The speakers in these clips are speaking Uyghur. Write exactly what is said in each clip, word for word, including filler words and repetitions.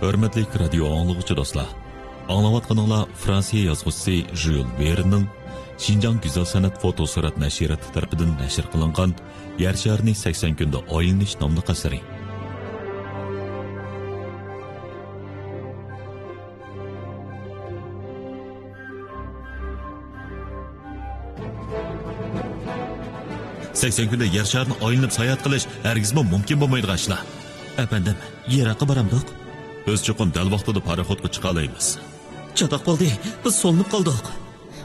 ھۆرمەتلىك رادىيو ئاڭلىغۇچى دوستلار، ئاڭلاۋاتقىنىڭلار فرانسىيە يازغۇچىسى ژيۇل ۋېرننىڭ شىنجاڭ گۈزەل سەنئەت فوتو سۈرەت نەشرىياتى تەرىپىدىن نەشر قىلىنغان يەر شارىنى سەكسەن كۈندە ئايلىنىش ناملىق ئەسىرى. سەكسەن كۈندە يەر شارىنى ئايلىنىپ ساياھەت قىلىش ھەرگىزمۇ مۇمكىن بولمايدىغان ئىشلار. ئەپەندىم، يىراققا بارامدۇق؟ بىز چوقۇم دەل ۋاقتىدا پاراخوتقا چىقالايمىز. چاتاق بولدى، بىز سولىنىپ قالدۇق.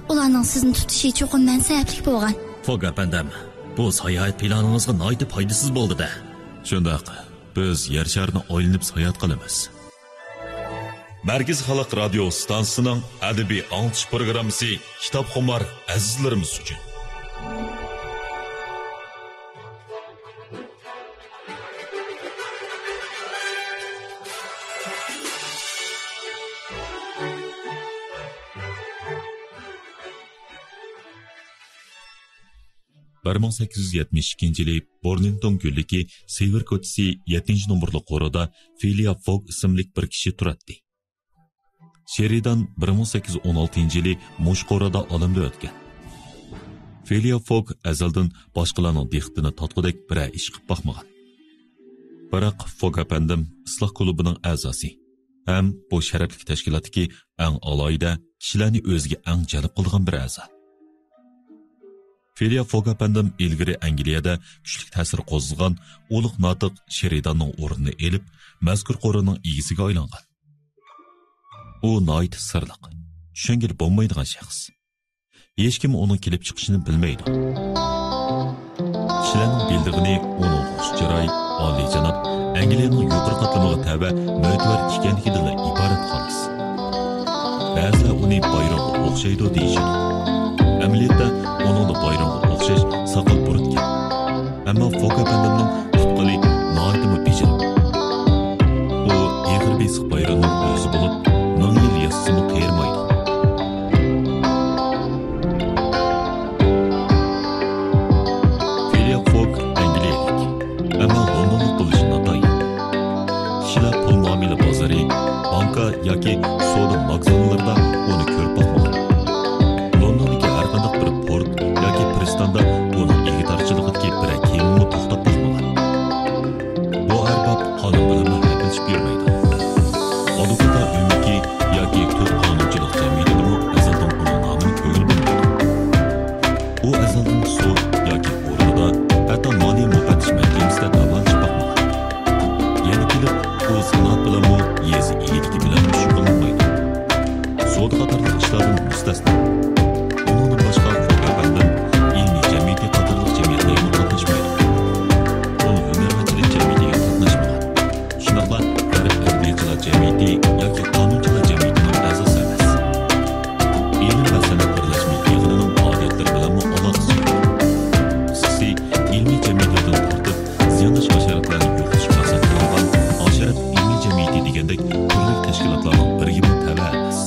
ئۇلارنىڭ سىزنى تۇتۇشى چوقۇم مەن سەۋەبلىك بولغان. فوگ ئەپەندىم، بۇ ساياھەت پىلانىڭىزغا ناھايىتى پايدىسىز بولدى-دە. شۇنداق، بىز يەر شارىنى ئايلىنىپ ساياھەت قىلىمىز. مەركىزىي خەلق رادىيو ئىستانسىسىنىڭ ئەدەبىي ئاڭلىتىش پروگراممىسى كىتابخۇمار ئەزىزلىرىمىز ئۈچۈن. بىر مىڭ سەككىز يۈز يەتمىش ئىككىنچى يىلى بۇرلىنگتون كۆلىدىكى سىلۋېر كوچىسى يەتتىنچى نومۇرلۇق قورۇدا فىلىيا فوگ ئىسىملىك بىر كىشى تۇراتتى. شېرىدان بىر مىڭ سەككىز يۈز ئون ئالتىنچى يىلى مۇشۇ قورۇدا ئالەمدىن ئۆتكەن. فىلىيا فوگ ئەزەلدىن باشقىلارنىڭ دىققىتىنى تارتقۇدەك بىرەر ئىش قىلىپ باقمىغان. بىراق فوگ ئەپەندىم ئىسلاھ كۇلۇبىنىڭ ئەزاسى ھەم بۇ شەرەپلىك تەشكىلاتتىكى ئەڭ ئالاھىدە، كىشىلەرنى ئۆزىگە ئەڭ جەلپ قىلىدىغان بىر ئەزا. فىلىيا فوگ ئەپەندىم ئىلگىرى ئەنگلىيەدە كۈچلۈك تەسىر قوزغىغان ئۇلۇغ ناتىق شېرىداننىڭ ئورنىنى ئېلىپ، مەزكۇر قورۇنىڭ ئىگىسىگە ئايلانغان. ئۇ ناھايىتى سىرلىق، چۈشەنگىلى بولمايدىغان شەخس. ھېچكىم ئۇنىڭ كېلىپ چىقىشىنى بىلمەيدۇ. كىشىلەرنىڭ بىلىدىغىنى ئۇنىڭ خۇش چىراي، ئالىيجاناب، ئەنگلىيەنىڭ يۇقىرى قاتلىمىغا تەۋە مۆتىۋەر ئىكەنلىكىدىنلا ئىبارەت، خالاس. بەزىلەر ئۇنى بايرونغا ئوخشايدۇ دېيىشىدۇ. ئەمەلىيەتتە ئۇنىڭدا بايرونغا ئوخشاش ساقال بۇرۇتكەن. ئەمما فوگ ئەپەندىمنىڭ تۇتقىلى ناھايىتىمۇ بېجىرىپ. ئۇ ئېغىر بېسىق بايروننىڭ ئۆزى بولۇپ، مىڭ يىل ياشىسىمۇ قېرىمايدۇ. فىلىيا فوگ ئەنگلىيەلىك، ئەمما لوندونلۇق بولۇشى ناتايىن. كىشىلەر پۇل مۇئامىلە بازىرى، بانكا ياكى سودا ماگىزىنلىرىدا ئۇنى كۆرۈپ باقمىغان. لوندوندىكى ھەرقانداق بىر پورت ياكى پىرىستاندا ئۇنىڭ ئىگىدارچىلىقىدىكى بىرەر كېمىمۇ توختاپ باقمىغان. بۇ ئەرباب قانۇن بىلەنمۇ ھەپىلىشىپ يۈرمەيدۇ. ئادۋوكاتلار ئۆمىكى ياكى تۈرك قانۇنچىلىق جەمئىيىتىدىمۇ ئەزەلدىن ئۇنىڭ نامىنى كۆڭۈل بۆلمەيدۇ. ئۇ ئەزەلدىن سوت ياكى ئوردىدا، ھەتتا مالىيە مۇپەتتىش مەھكىمىسىدە داۋالىشىپ باقمىغان. يەنە كېلىپ، ئۇ سانائەت بىلەنمۇ يېزا ئىگىلىكى بىلەنمۇ شۇغۇللانمايدۇ. سودا قاتارلىق ئىشلاردىن مۇستەسنا. ئۇنىڭدىن باشقا، فوگ ئەپەندىم ئىلمىي جەمئىيىتى قاتارلىق جەمئىيەتلەرگىمۇ قاتناشمايدۇ. ئۇ ھۈنەرۋەنچىلىك جەمئىيىتىگە قاتناشمىغان. شۇنداقلا غەرب ئەدەبىياتچىلار جەمئىيىتى ياكى قانۇنچىلار جەمئىيىتىنىڭ ئەزاسى ئەمەس. ئىلىم ۋە سەنئەت بىرلەشمە يىغىنىنىڭ پائالىيەتلىرى بىلەنمۇ ئالاقىسى يوق. قىسقىسى، ئىلمىي جەمئىيىتىدىن تارتىپ، زىيانداش ھاشاراتلارنى يوقىتىش مەقسەت قىلىنغان ھاشارات ئىلمىي جەمئىيىتى دېگەندەك تۈرلۈك تەشكىلاتلارنىڭ بىرىگىمۇ تەۋە ئەمەس.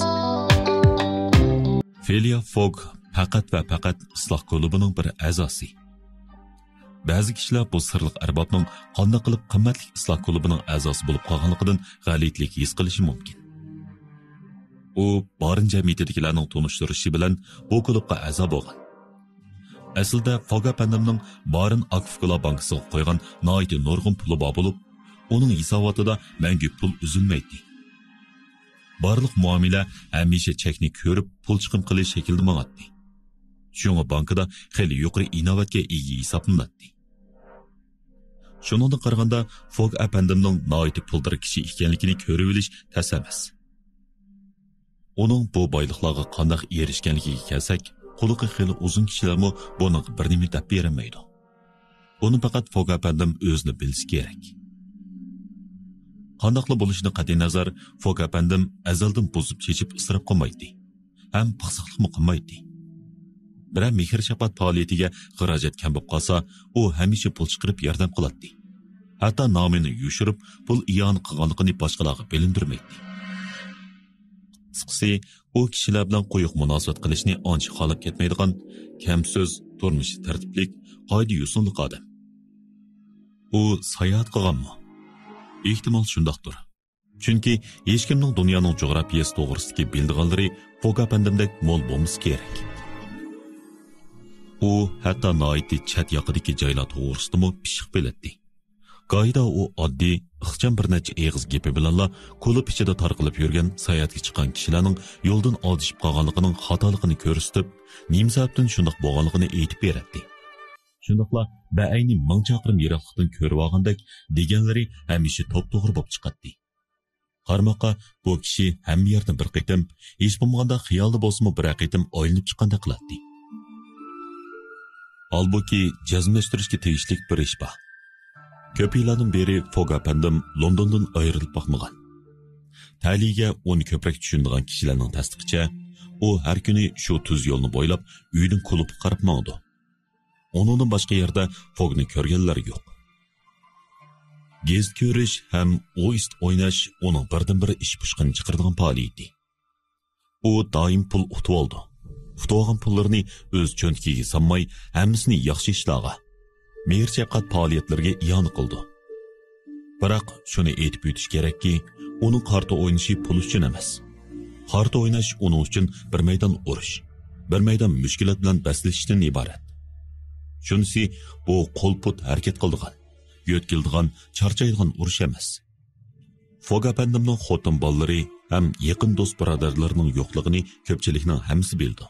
فىلىيا فوگ پەقەت ۋە پەقەت ئىسلاھ كۇلۇبىنىڭ بىر ئەزاسى. بەزى كىشىلەر بۇ سىرلىق ئەربابنىڭ قانداق قىلىپ قىممەتلىك ئىسلاھ كۇلۇبىنىڭ ئەزاسى بولۇپ قالغانلىقىدىن غەلىتىلىك ھېس قىلىشى مۇمكىن. ئۇ بارىن جەمئىيىتىدىكىلەرنىڭ تونۇشتۇرۇشى بىلەن بۇ كۇلۇبقا ئەزا بولغان. ئەسلىدە فوگ ئەپەندىمنىڭ بارىن ئاكفۇكلا بانكىسىغا قويغان ناھايىتى نۇرغۇن پۇلى بار بولۇپ، ئۇنىڭ ھېساباتىدا مەڭگۈ پۇل ئۈزۈلمەيتتى. بارلىق مۇئامىلە ھەمىشە چەكنى كۆرۈپ پۇل چىقىم قىلىش شەكلىدە ماڭاتتى. شۇڭا بانكىدا خېلى يۇقىرى ئىناۋەتكە ئىگە ھېسابلىناتتى. شۇنىڭدىن قارىغاندا، فوگ ئەپەندىمنىڭ ناھايىتى پۇلدار كىشى ئىكەنلىكىنى كۆرۈۋېلىش تەس ئەمەس. ئۇنىڭ بۇ بايلىقلارغا قانداق ئېرىشكەنلىكىگە كەلسەك، قۇلىقى خېلى ئۇزۇن كىشىلەرمۇ بۇنىڭغا بىر نېمە دەپ بېرەلمەيدۇ. بۇنى پەقەت فوگ ئەپەندىم ئۆزىلا بىلسە كېرەك. قانداقلا بولۇشىدىن قەتئىينەزەر، فوگ ئەپەندىم ئەزەلدىن بۇزۇپ چېچىپ ئىسراپ قىلمايتتى ھەم پىخسىقلىقمۇ قىلمايتتى. بىرەر مېھىر-شەپقەت پائالىيىتىگە خىراجەت كەم بولۇپ قالسا، ئۇ ھەمىشە پۇل چىقىرىپ ياردەم قىلاتتى. ھەتتا نامىنى يوشۇرۇپ، پۇل ئىئانە قىلغانلىقىنى باشقىلارغا بىلىندۈرمەيتتى. قىسقىسى، ئۇ كىشىلەر بىلەن قويۇق مۇناسىۋەت قىلىشنى ئانچە خالاپ كەتمەيدىغان، كەم سۆز، تۇرمۇشى تەرتىپلىك، قائىدە-يوسۇنلۇق ئادەم. ئۇ ساياھەت قىلغانمۇ؟ ئېھتىمال شۇنداقتۇر. چۈنكى ھېچكىمنىڭ دۇنيانىڭ جۇغراپىيەسى توغرىسىدىكى بىلىدىغانلىرى فوگا ئەپەندىمدەك مول بولمىسا كېرەك. ئۇ ھەتتا ناھايىتى چەت ياقىدىكى جايلار توغرىسىدىمۇ پىششىق بىلەتتى. گاھىدا ئۇ ئاددىي، ئىخچام بىر نەچچە ئېغىز گېپى بىلەنلا كۇلۇب ئىچىدە تارقىلىپ يۈرگەن ساياھەتكە چىققان كىشىلەرنىڭ يولدىن ئادىشىپ قالغانلىقىنىڭ خاتالىقىنى كۆرسىتىپ، نېمە سەۋەبتىن شۇنداق بولغانلىقىنى ئېيتىپ بېرەتتى. شۇنداقلا بەئەينى مىڭ چاقىرىم يىراقلىقتىن كۆرۈۋالغاندەك دېگەنلىرى ھەمىشە توپتوغرا بولۇپ چىقاتتى. قارىماققا بۇ كىشى ھەممە يەردىن بىر قېتىم، ھېچ بولمىغاندا خىيالدا بولسىمۇ بىرەر قېتىم ئايلىنىپ چىققاندەك قىلاتتى. ھالبۇكى، جەزملەشتۈرۈشكە تېگىشلىك بىر ئىش بار. كۆپ يىللاردىن بېرى فوگ ئەپەندىم لوندوندىن ئايرىلىپ باقمىغان. تەلىيىگە ئۇنى كۆپرەك چۈشىنىدىغان كىشىلەرنىڭ تەستىقىچە، ئۇ ھەر كۈنى شۇ تۈز يولنى بويلاپ ئۆيىدىن كۇلۇبقا قاراپ ماڭىدۇ. ئۇنىڭدىن باشقا يەردە فوگنى كۆرگەنلەر يوق. گېزىت كۆرۈش ھەم ئويۇست ئويناش ئۇنىڭ بىردىنبىر ئىش پۇشقىنى چىقىرىدىغان پائالىيىتى. ئۇ دائىم پۇل ئۇتۇۋالىدۇ. ئۇتۇۋالغان پۇللىرىنى ئۆز چۆنتىكىگە سالماي، ھەممىسىنى ياخشى ئىشلارغا، مېھىر-شەپقەت پائالىيەتلىرىگە ئىئانە قىلىدۇ. بىراق، شۇنى ئېيتىپ ئۆتۈش كېرەككى، ئۇنىڭ قارتا ئوينىشى پۇل ئۈچۈن ئەمەس. قارتا ئويناش ئۇنىڭ ئۈچۈن بىر مەيدان ئۇرۇش، بىر مەيدان مۈشكۈلات بىلەن بەسلىشىشتىن ئىبارەت. شۇنىسى، بۇ قول-پۇت ھەرىكەت قىلىدىغان، يۆتكىلىدىغان، چارچايدىغان ئۇرۇش ئەمەس. فوگ ئەپەندىمنىڭ خوتۇن بالىلىرى ھەم يېقىن دوست بۇرادەرلىرىنىڭ يوقلۇقىنى كۆپچىلىكنىڭ ھەممىسى بىلىدۇ.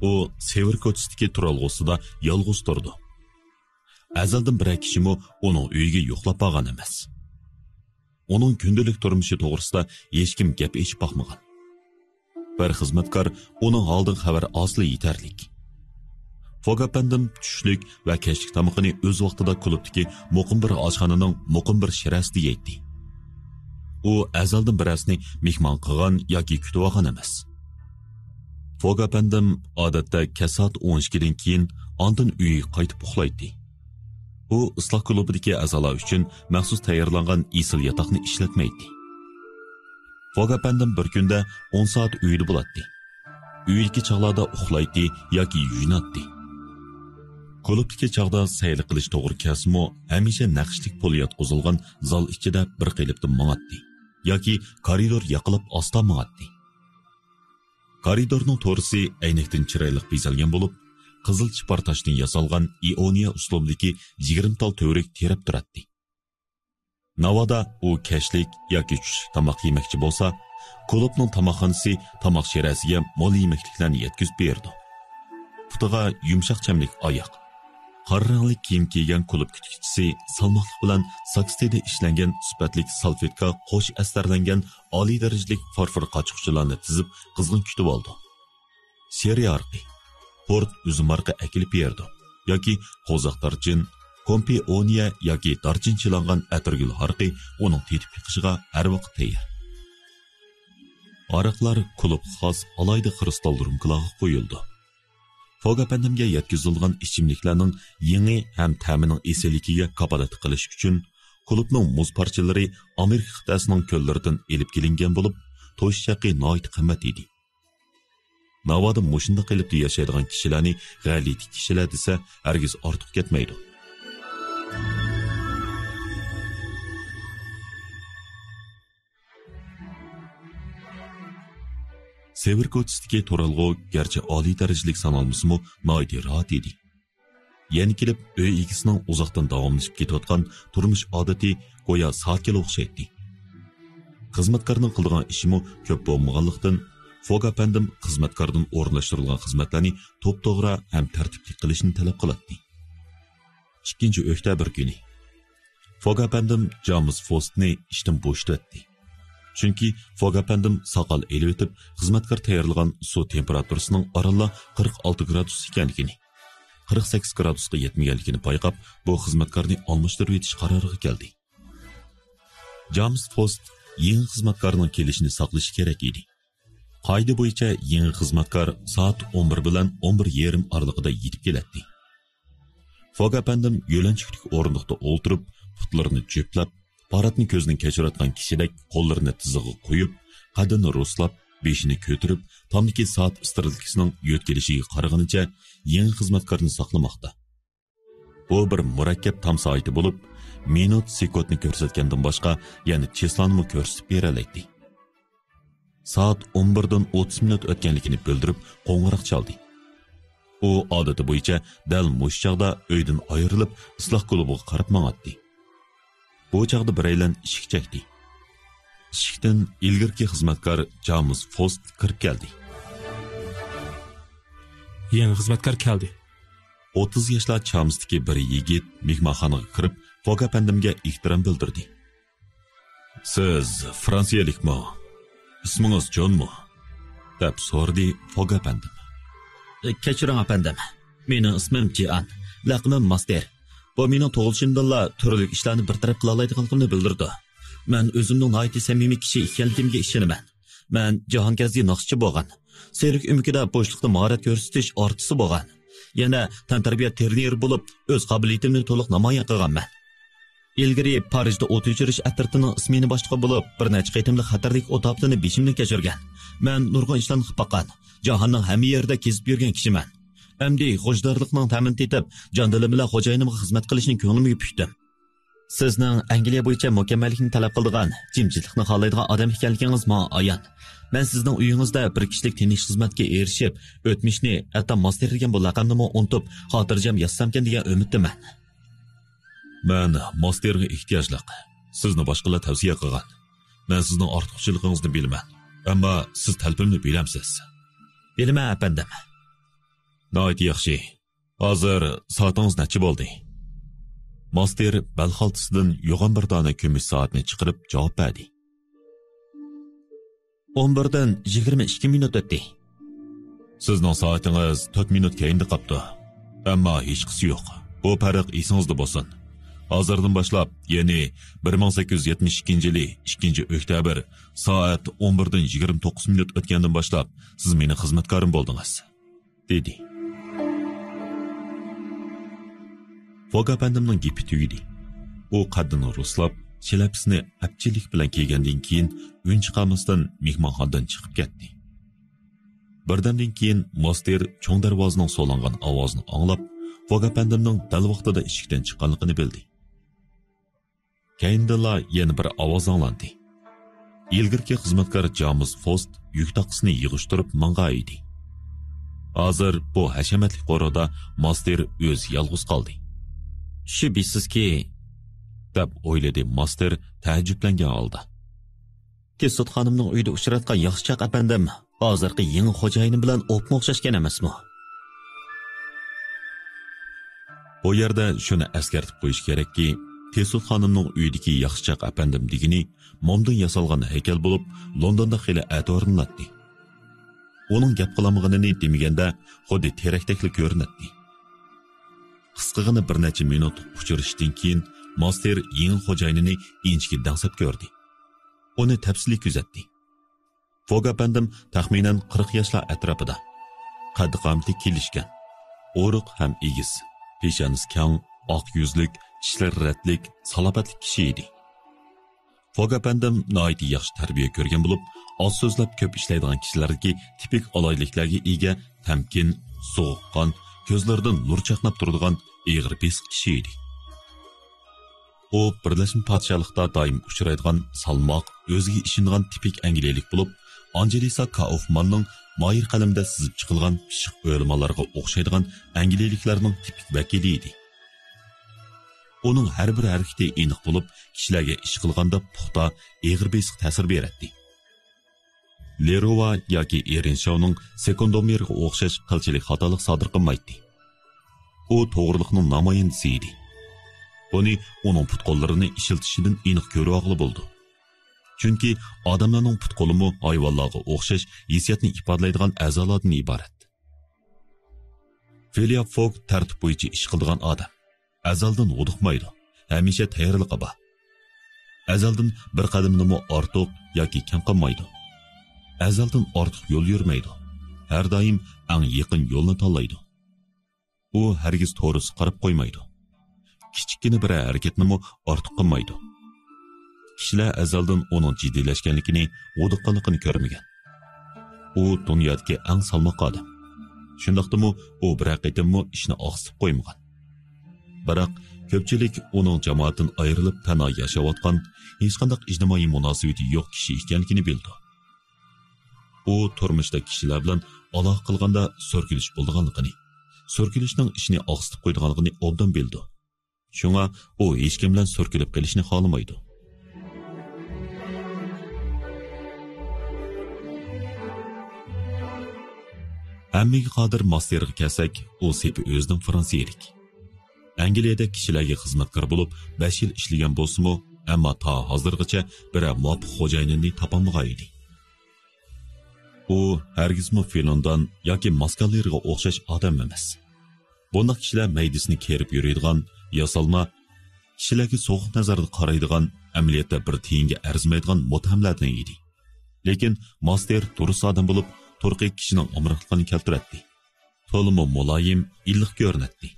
ئۇ سېۋىر كوچىسىدىكى تۇرالغۇسىدا يالغۇز تۇرىدۇ. ئەزەلدىن بىرەر كىشىمۇ ئۇنىڭ ئۆيىگە يوقلاپ بارغان ئەمەس. ئۇنىڭ كۈندىلىك تۇرمۇشى توغرىسىدا ھېچكىم گەپ ئېچىپ باقمىغان. بىر خىزمەتكار ئۇنىڭ ھالىدىن خەۋەر ئالسىلا يېتەرلىك. فوگ ئەپەندىم چۈشلۈك ۋە كەچلىك تامىقىنى ئۆز ۋاقتىدا كۇلۇبتىكى مۇقىم بىر ئاشخانىنىڭ مۇقىم بىر شىرەسىدە يەيتتى. ئۇ ئەزەلدىن بىرەرسىنى مېھمان قىلغان ياكى كۈتۈۋالغان ئەمەس. فوگ ئەپەندىم ئادەتتە كەچ سائەت ئون ئىككىدىن كېيىن ئاندىن ئۆيىگە قايتىپ ئۇخلايتتى. ئۇ ئىسلاھ كۇلۇبىدىكى ئەزالار ئۈچۈن مەخسۇس تەييارلانغان ئېسىل ياتاقنى ئىشلەتمەيتتى. فوگ ئەپەندىم بىر كۈندە ئون سائەت ئۆيىدە بولاتتى. ئۆيدىكى چاغلاردا ئۇخلايتتى ياكى يۇيۇناتتى. كۇلۇبتىكى چاغدا سەيلە قىلىش توغرا كەلسىمۇ، ھەمىشە نەقىشلىك پول ياتقۇزۇلغان زال ئىچىدە بىر قېلىپتا ماڭاتتى ياكى كارىدور ياقىلاپ ئاستا ماڭاتتى. كارىدورنىڭ تورىسى ئەينەكتىن چىرايلىق بېزەلگەن بولۇپ، قىزىل چىپار تاشتىن ياسالغان ئىئونىيە ئۇسلۇبىدىكى يىگىرمە تال تۈۋرۈك تىرەپ تۇراتتى. ناۋادا ئۇ كەچلىك ياكى چۈشلۈك تاماق يېمەكچى بولسا، كۇلۇبنىڭ تاماقخانىسى تاماق شىرەسىگە مول يېمەكلىكلەرنى يەتكۈزۈپ بېرىدۇ. پۇتىغا يۇمشاق چەملىك ئاياق، قارا رەڭلىك كىيىم كىيگەن كۇلۇب كۈتكۈچىسى سالماقلىق بىلەن ساكستىدە ئىشلەنگەن سۈپەتلىك سالفېتكا قوش ئەستەرلەنگەن ئالىي دەرىجىلىك فارفور قاچا-قۇچىلارنى تىزىپ قىزغىن كۈتۈۋالىدۇ. شېرى ھارىقى، پورت ئۈزۈم ھارىقى ئەكېلىپ بېرىدۇ ياكى قوزاق دارچىن، كومپىئونىيە ياكى دارچىن چىلانغان ئەتىرگۈل ھارىقى ئۇنىڭ تېتىپ بېقىشىغا ھەر ۋاقىت تەييار. ھارىقلار كۇلۇبقا خاس ئالاھىدە خرۇستال رومكىلارغا قويۇلىدۇ. فوگ ئەپەندىمگە يەتكۈزۈلگەن ئىچىملىكلەرنىڭ يېڭى ھەم تەمىنىڭ ئېسىللىكىگە كاپالەتلىك قىلىش ئۈچۈن، كۇلۇبنىڭ مۇز پارچىلىرى ئامېرىكا قىتئەسىنىڭ كۆللىرىدىن ئېلىپ كېلىنگەن بولۇپ، توشۇش ھەققى ناھايىتى قىممەت ئىدى. ناۋادا مۇشۇنداق قېلىپتا ياشايدىغان كىشىلەرنى غەلىتە كىشىلەر دېسە، ھەرگىز ئارتۇق كەتمەيدۇ. سېۋىر كوچىسىدىكى تۇرالغۇ گەرچە ئالىي دەرىجىلىك سانالمىسىمۇ، ناھايىتى راھەت ئىدى. يەنە كېلىپ ئۆي ئىگىسىنىڭ ئۇزاقتىن داۋاملىشىپ كېتىۋاتقان تۇرمۇش ئادىتى گويا ساكىلا ئوخشايتتى. خىزمەتكارنىڭ قىلىدىغان ئىشىمۇ كۆپ بولمىغانلىقتىن، فوگ ئەپەندىم خىزمەتكاردىن ئورۇنلاشتۇرۇلغان خىزمەتلەرنى توپتوغرا ھەم تەرتىپلىك قىلىشنى تەلەپ قىلاتتى. ئىككىنچى ئۆكتەبىر كۈنى فوگ ئەپەندىم جامېس فوستنى ئىشتىن بوشىتىۋەتتى. چۈنكى فوگ ئەپەندىم ساقال ئېلىۋېتىپ، خىزمەتكار تەييارلىغان سۇ تېمپېراتۇرىسىنىڭ ئارانلا قىرىق ئالتە گرادۇس ئىكەنلىكىنى، قىرىق سەككىز گرادۇسقا يەتمىگەنلىكىنى بايقاپ، بۇ خىزمەتكارنى ئالماشتۇرۇۋېتىش قارارىغا كەلدى. جامېس فوست يېڭى خىزمەتكارنىڭ كېلىشىنى ساقلىشى كېرەك ئىدى. قائىدە بويىچە يېڭى خىزمەتكار سائەت ئون بىر بىلەن ئون بىر يېرىم ئارىلىقىدا يېتىپ كېلەتتى. فوگ ئەپەندىم يۆلەنچۈكلۈك ئورۇندۇقتا ئولتۇرۇپ، پۇتلىرىنى جۈپلەپ، پاراتنى كۆزدىن كەچۈرۈۋاتقان كىشىدەك قوللىرىنى تىزىغا قويۇپ، قەددىنى رۇسلاپ، بېشىنى كۆتۈرۈپ، تامدىكى سائەت ئىسترېلكىسىنىڭ يۆتكىلىشىگە قارىغىنىچە يېڭى خىزمەتكارنى ساقلىماقتا. بۇ بىر مۇرەككەپ تام سائىتى بولۇپ، مىنۇت، سېكۇنتنى كۆرسەتكەندىن باشقا يەنە چىسلانىمۇ كۆرسىتىپ بېرەلەيتتى. سائەت ئون بىردىن ئوتتۇز مىنۇت ئۆتكەنلىكىنى بىلدۈرۈپ قوڭغۇراق چالدى. ئۇ ئادىتى بويىچە دەل مۇشۇ چاغدا ئۆيدىن ئايرىلىپ، ئىسلاھ كۇلۇبىغا قاراپ ماڭاتتى. بۇ چاغدا بىرەيلەن ئىشىك چەكتى. ئىشىكتىن ئىلگىرىكى خىزمەتكار جامېس فوست كىرىپ كەلدى. يېڭى خىزمەتكار كەلدى. ئوتتۇز ياشلار چامىسىدىكى بىر يىگىت مېھمانخانىغا كىرىپ، فوگ ئەپەندىمگە ئېھتىرام بىلدۈردى. سىز فرانسىيەلىكمۇ؟ ئىسمىڭىز جونمۇ؟ دەپ سورىدى فوگ ئەپەندىم. كەچۈرۈڭ ئەپەندىم، مېنىڭ ئىسمىم جىئان، لەقىمىم ماستېر. بۇ مېنىڭ تۇغۇلۇشۇمدىنلا تۈرلۈك ئىشلارنى بىر تەرەپ قىلالايدىغانلىقىمنى بىلدۈرىدۇ. مەن ئۆزۈمنىڭ ناھايىتى سەمىمىي كىشى ئىكەنلىكىمگە ئىشىنىمەن. مەن جاھانكەزدى ناخشىچى بولغان. سېرك ئۆمىكىدە بوشلۇقتا ماھارەت كۆرسىتىش ئارتىسى بولغان. يەنە تەنتەربىيە تىرېنېرى بولۇپ، ئۆز قابىلىيىتىمنى تولۇق نامايان قىلغانمەن. ئىلگىرى پارىژدا ئوت ئۆچۈرۈش ئەترىتىنىڭ ئىسمېنا باشلىقى بولۇپ، بىر نەچچە قېتىملىق خەتەرلىك ئوت ئاپىتىنى بېشىمدىن كەچۈرگەن. مەن نۇرغۇن ئىشلارنى قىلىپ باققان. جاھاننىڭ ھەممە يېرىدە كېزىپ يۈرگەن كىشىمەن. ئەمدى خۇشدارلىقنىڭ تەمىنى تېتىپ، جان-دىلىم بىلەن خوجايىنىمغا خىزمەت قىلىشنى كۆڭلۈمگە پۈكتۈم. سىزنىڭ ئەنگلىيە بويىچە مۇكەممەللىكنى تەلەپ قىلىدىغان، جىمجىتلىقنى خالايدىغان ئادەم ئىكەنلىكىڭىز ماڭا ئايان. مەن سىزنىڭ ئۆيىڭىزدە بىر كىشىلىك تىنچ خىزمەتكە ئېرىشىپ، ئۆتمۈشنى، ھەتتا ماستېر دېگەن بۇ لەقەمنىمۇ ئۇنتۇپ، خاتىرجەم ياشىسامكەن دېگەن ئۈمىدتىمەن. مەن ماستېرغا ئېھتىياجلىق. سىزنى باشقىلار تەۋسىيە قىلغان. مەن سىزنىڭ ئارتۇقچىلىقىڭىزنى بىلىمەن. ئەمما سىز تەلىپىمنى بىلەمسىز؟ بىلىمەن، ئەپەندىم. ناھايىتى ياخشى. ھازىر سائىتىڭىز نەچچە بولدى؟ ماستېر بەلخالتىسىدىن يوغان بىر دانە كۈمۈش سائەتنى چىقىرىپ جاۋاب بەردى. ئون بىردىن يىگىرمە ئىككى مىنۇت ئۆتتى. سىزنىڭ سائىتىڭىز تۆت مىنۇت كەينىدە قاپتۇ. ئەمما ھېچقىسى يوق. بۇ پەرق ئېسىڭىزدە بولسۇن. ھازىردىن باشلاپ، يەنى بىر مىڭ سەككىز يۈز يەتمىش ئىككىنچى يىلى ئىككىنچى ئۆكتەبىر سائەت ئون بىردىن يىگىرمە توققۇز مىنۇت ئۆتكەندىن باشلاپ، سىز مېنىڭ خىزمەتكارىم بولدىڭىز. دېدى. فوگ ئەپەندىمنىڭ گېپى تۈگىدى. ئۇ قەددىنى رۇسلاپ، شىلەپىسىنى ئەپچىللىك بىلەن كىيگەندىن كېيىن، ئۈن چىقارماستىن مېھمانخانىدىن چىقىپ كەتتى. بىردەمدىن كېيىن ماستېر چوڭ دەرۋازىنىڭ سولانغان ئاۋازىنى ئاڭلاپ، فوگ ئەپەندىمنىڭ دەل ۋاقتىدا ئىشىكتىن چىققانلىقىنى بىلدى. كەينىدىنلا يەنە بىر ئاۋاز ئاڭلاندى. ئىلگىرىكى خىزمەتكار جامېس فوست يۈك تاقىسىنى يىغىشتۇرۇپ ماڭغان ئىدى. ھازىر بۇ ھەشەمەتلىك قورۇدا ماستېر ئۆزى يالغۇز قالدى. شۈبھىسىزكى، دەپ ئويلىدى ماستېر تەئەججۈپلەنگەن ھالدا. تېسوت خانىمنىڭ ئۆيىدە ئۇچراتقان ياخشى چاق ئەپەندىم ھازىرقى يېڭى خوجايىنىم بىلەن ئوپمۇ ئوخشاشكەن ئەمەسمۇ؟ بۇ يەردە شۇنى ئەسكەرتىپ قويۇش كېرەككى، تېسوت خانىمنىڭ ئۆيىدىكى ياخشى چاق ئەپەندىم دېگىنى مومدىن ياسالغان ھەيكەل بولۇپ، لوندوندا خېلى ئەتىۋارلىناتتى. ئۇنىڭ گەپ قىلالمىغىنىنى دېمىگەندە، خۇددى تېرەكتەكلا كۆرۈنەتتى. قىسقىغىنە بىر نەچچە مىنۇتلۇق ئۇچرىشىشتىن كېيىن، ماستېر يېڭى خوجايىنىنى ئىنچىكە دەڭسەپ كۆردى. ئۇنى تەپسىلىي كۆزەتتى. فوگ ئەپەندىم تەخمىنەن قىرىق ياشلار ئەتراپىدا. قەددى-قامىتى كېلىشكەن. ئورۇق ھەم ئېگىز. پېشانىسى كەڭ، ئاق يۈزلۈك، چىشلىرى رەتلىك، سالاپەتلىك كىشى ئىدى. فوگ ئەپەندىم ناھايىتى ياخشى تەربىيە كۆرگەن بولۇپ، ئاز سۆزلەپ كۆپ ئىشلەيدىغان كىشىلەردىكى تىپىك ئالاھىدىلىكلەرگە ئىگە، تەمكىن، سوغۇققان، كۆزلىرىدىن نۇر چاقناپ تۇرىدىغان ئېغىر بېسىق كىشى ئىدى. ئۇ بىرلەشمە پادىشاھلىقتا دائىم ئۇچرايدىغان سالماق، ئۆزىگە ئىشىنىدىغان تىپىك ئەنگلىيەلىك بولۇپ، ئانژېلىسا كائۇفماننىڭ ماھىر قەلىمىدە سىزىپ چىقىلغان پىششىق ئۆلىمالارغا ئوخشايدىغان ئەنگلىيەلىكلەرنىڭ تىپىك ۋەكىلى ئىدى. ئۇنىڭ ھەر بىر ھەرىكىتى ئېنىق بولۇپ، كىشىلەرگە ئىش قىلغاندا پۇختا، ئېغىر بېسىق تەسىر بېرەتتى. لېرۇۋا ياكى ئېرىنشاۋنىڭ سېكوندومېرغا ئوخشاش قىلچىلىك خاتالىق سادىر قىلمايتتى. ئۇ توغرىلىقنىڭ نامايەندىسى ئىدى. بۇنى ئۇنىڭ پۇت-قوللىرىنى ئىشلىتىشىدىن ئېنىق كۆرۈۋالغىلى بولىدۇ. چۈنكى ئادەملەرنىڭ پۇت-قولىمۇ ھايۋانلارغا ئوخشاش ھېسسىياتنى ئىپادىلەيدىغان ئەزالاردىن ئىبارەت. فىلىيا فوگ تەرتىپ بويىچە ئىش قىلىدىغان ئادەم. ئەزەلدىن ھودۇقمايدۇ، ھەمىشە تەييارلىقى بار. ئەزەلدىن بىر قەدەمنىمۇ ئارتۇق ياكى كەم قىلمايدۇ. ئەزەلدىن ئارتۇق يول يۈرمەيدۇ، ھەر دائىم ئەڭ يېقىن يولنى تاللايدۇ. ئۇ ھەرگىز تورۇسقا قاراپ قويمايدۇ. كىچىككىنە بىر ھەرىكەتنىمۇ ئارتۇق قىلمايدۇ. كىشىلەر ئەزەلدىن ئۇنىڭ جىددىيلەشكەنلىكىنى، ھودۇققانلىقىنى كۆرمىگەن. ئۇ دۇنيادىكى ئەڭ سالماق ئادەم. شۇنداقتىمۇ ئۇ بىرەر قېتىممۇ ئىشنى ئاقسىتىپ قويمىغان. بىراق، كۆپچىلىك ئۇنىڭ جامائەتتىن ئايرىلىپ تەنھا ياشاۋاتقان، ھېچقانداق ئىجتىمائىي مۇناسىۋىتى يوق كىشى ئىكەنلىكىنى بىلىدۇ. ئۇ تۇرمۇشتا كىشىلەر بىلەن ئالاقە قىلغاندا سۈركىلىش بولىدىغانلىقىنى، سۈركىلىشنىڭ ئىشنى ئاقسىتىپ قويىدىغانلىقىنى ئوبدان بىلىدۇ. شۇڭا ئۇ ھېچكىم بىلەن سۈركىلىپ قېلىشنى خالىمايدۇ. ھەممىگە قادىر ماستېرغا كەلسەك، ئۇ سېپى ئۆزىدىن فرانسىيەلىك. ئەنگلىيەدە كىشىلەرگە خىزمەتكار بولۇپ بەش يىل ئىشلىگەن بولسىمۇ، ئەمما تا ھازىرغىچە بىرەر مۇۋاپىق خوجايىنىنى تاپالمىغان ئىدى. ئۇ ھەرگىزمۇ فېلوندان ياكى ماسكالېرغا ئوخشاش ئادەم ئەمەس. بۇنداق كىشىلەر مەيدىسىنى كېرىپ يۈرىدىغان، ياسالما، كىشىلەرگە سوغۇق نەزەردە قارايدىغان، ئەمەلىيەتتە بىر تىيىنگە ئەرزىمەيدىغان مۇتتەھەملەردىن ئىدى. لېكىن ماستېر دۇرۇس ئادەم بولۇپ، تۇرقى كىشىنىڭ ئامراقلىقىنى كەلتۈرەتتى. تولىمۇ مۇلايىم، ئىللىق كۆرۈنەتتى.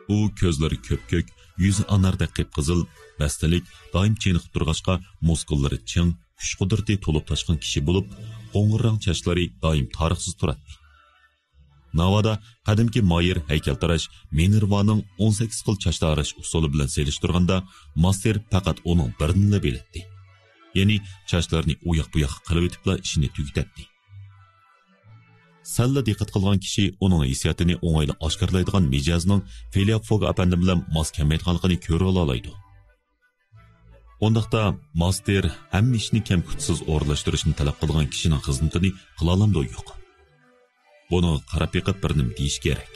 ئۇ كۆزلىرى كۆپكۆك، يۈزى ئاناردەك قىپقىزىل، مەستىلىك، دائىم چېنىقىپ تۇرغاچقا، مۇسكۇللىرى چىڭ، كۈچ-قۇدرىتى تولۇپ تاشقان كىشى بولۇپ، قوڭۇر رەڭ چاچلىرى دائىم تارىخسىز تۇراتتى. ناۋادا قەدىمكى مايېر ھەيكەلتىراش مىنېرۋانىڭ ئون سەككىز خىل چاچ تاراش ئۇسۇلى بىلەن سېلىشتۇرغاندا، ماستېر پەقەت ئۇنىڭ بىرىنىلا بىلەتتى. يەنى چاچلىرىنى ئۇياق-بۇياققا قىلىۋېتىپلا ئىشىنى تۈگىتەتتى. سەللا دىققەت قىلغان كىشى ئۇنىڭ ھېسسىياتىنى ئوڭايلا ئاشكارىلايدىغان مىجەزنىڭ فىلياپ فوگ ئەپەندىم بىلەن ماس كەلمەيدىغانلىقىنى كۆرۈۋالالايدۇ. ئۇنداقتا ماستېر ھەممە ئىشنى كەم-كۈتسىز ئورۇنلاشتۇرۇشنى تەلەپ قىلىدىغان كىشىنىڭ خىزمىتىنى قىلالامدۇ يوق؟ بۇنىڭغا قاراپ بېقىپ بىر نېمە دېيىش كېرەك.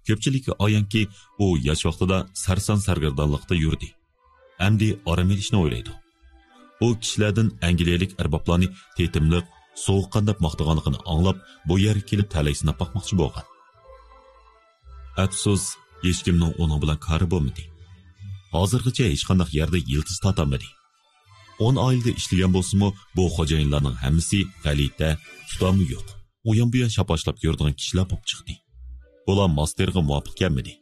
كۆپچىلىككە ئايانكى، ئۇ ياش ۋاقتىدا سەرسان-سەرگەردانلىقتا يۈردى. ئەمدى ئارام ئېلىشنى ئويلايدۇ. ئۇ كىشىلەردىن ئەنگلىيەلىك ئەربابلارنى تېتىملىق، سوغۇققان دەپ ماختىغانلىقىنى ئاڭلاپ، بۇ يەرگە كېلىپ تەلەي سىناپ باقماقچى بولغان. ئەپسۇس، ھېچكىمنىڭ ئۇنىڭ بىلەن كارى بولمىدى. ھازىرغىچە ھېچقانداق يەردە يىلتىز تارتالمىدى. ئون ئائىلىدە ئىشلىگەن بولسىمۇ، بۇ خوجايىنلارنىڭ ھەممىسى غەلىتە، تۇتامى يوق، ئۇيان-بۇيان شاپاشلاپ يۈرىدىغان كىشىلەر بولۇپ چىقتى. بۇلار ماستېرغا مۇۋاپىق كەلمىدى.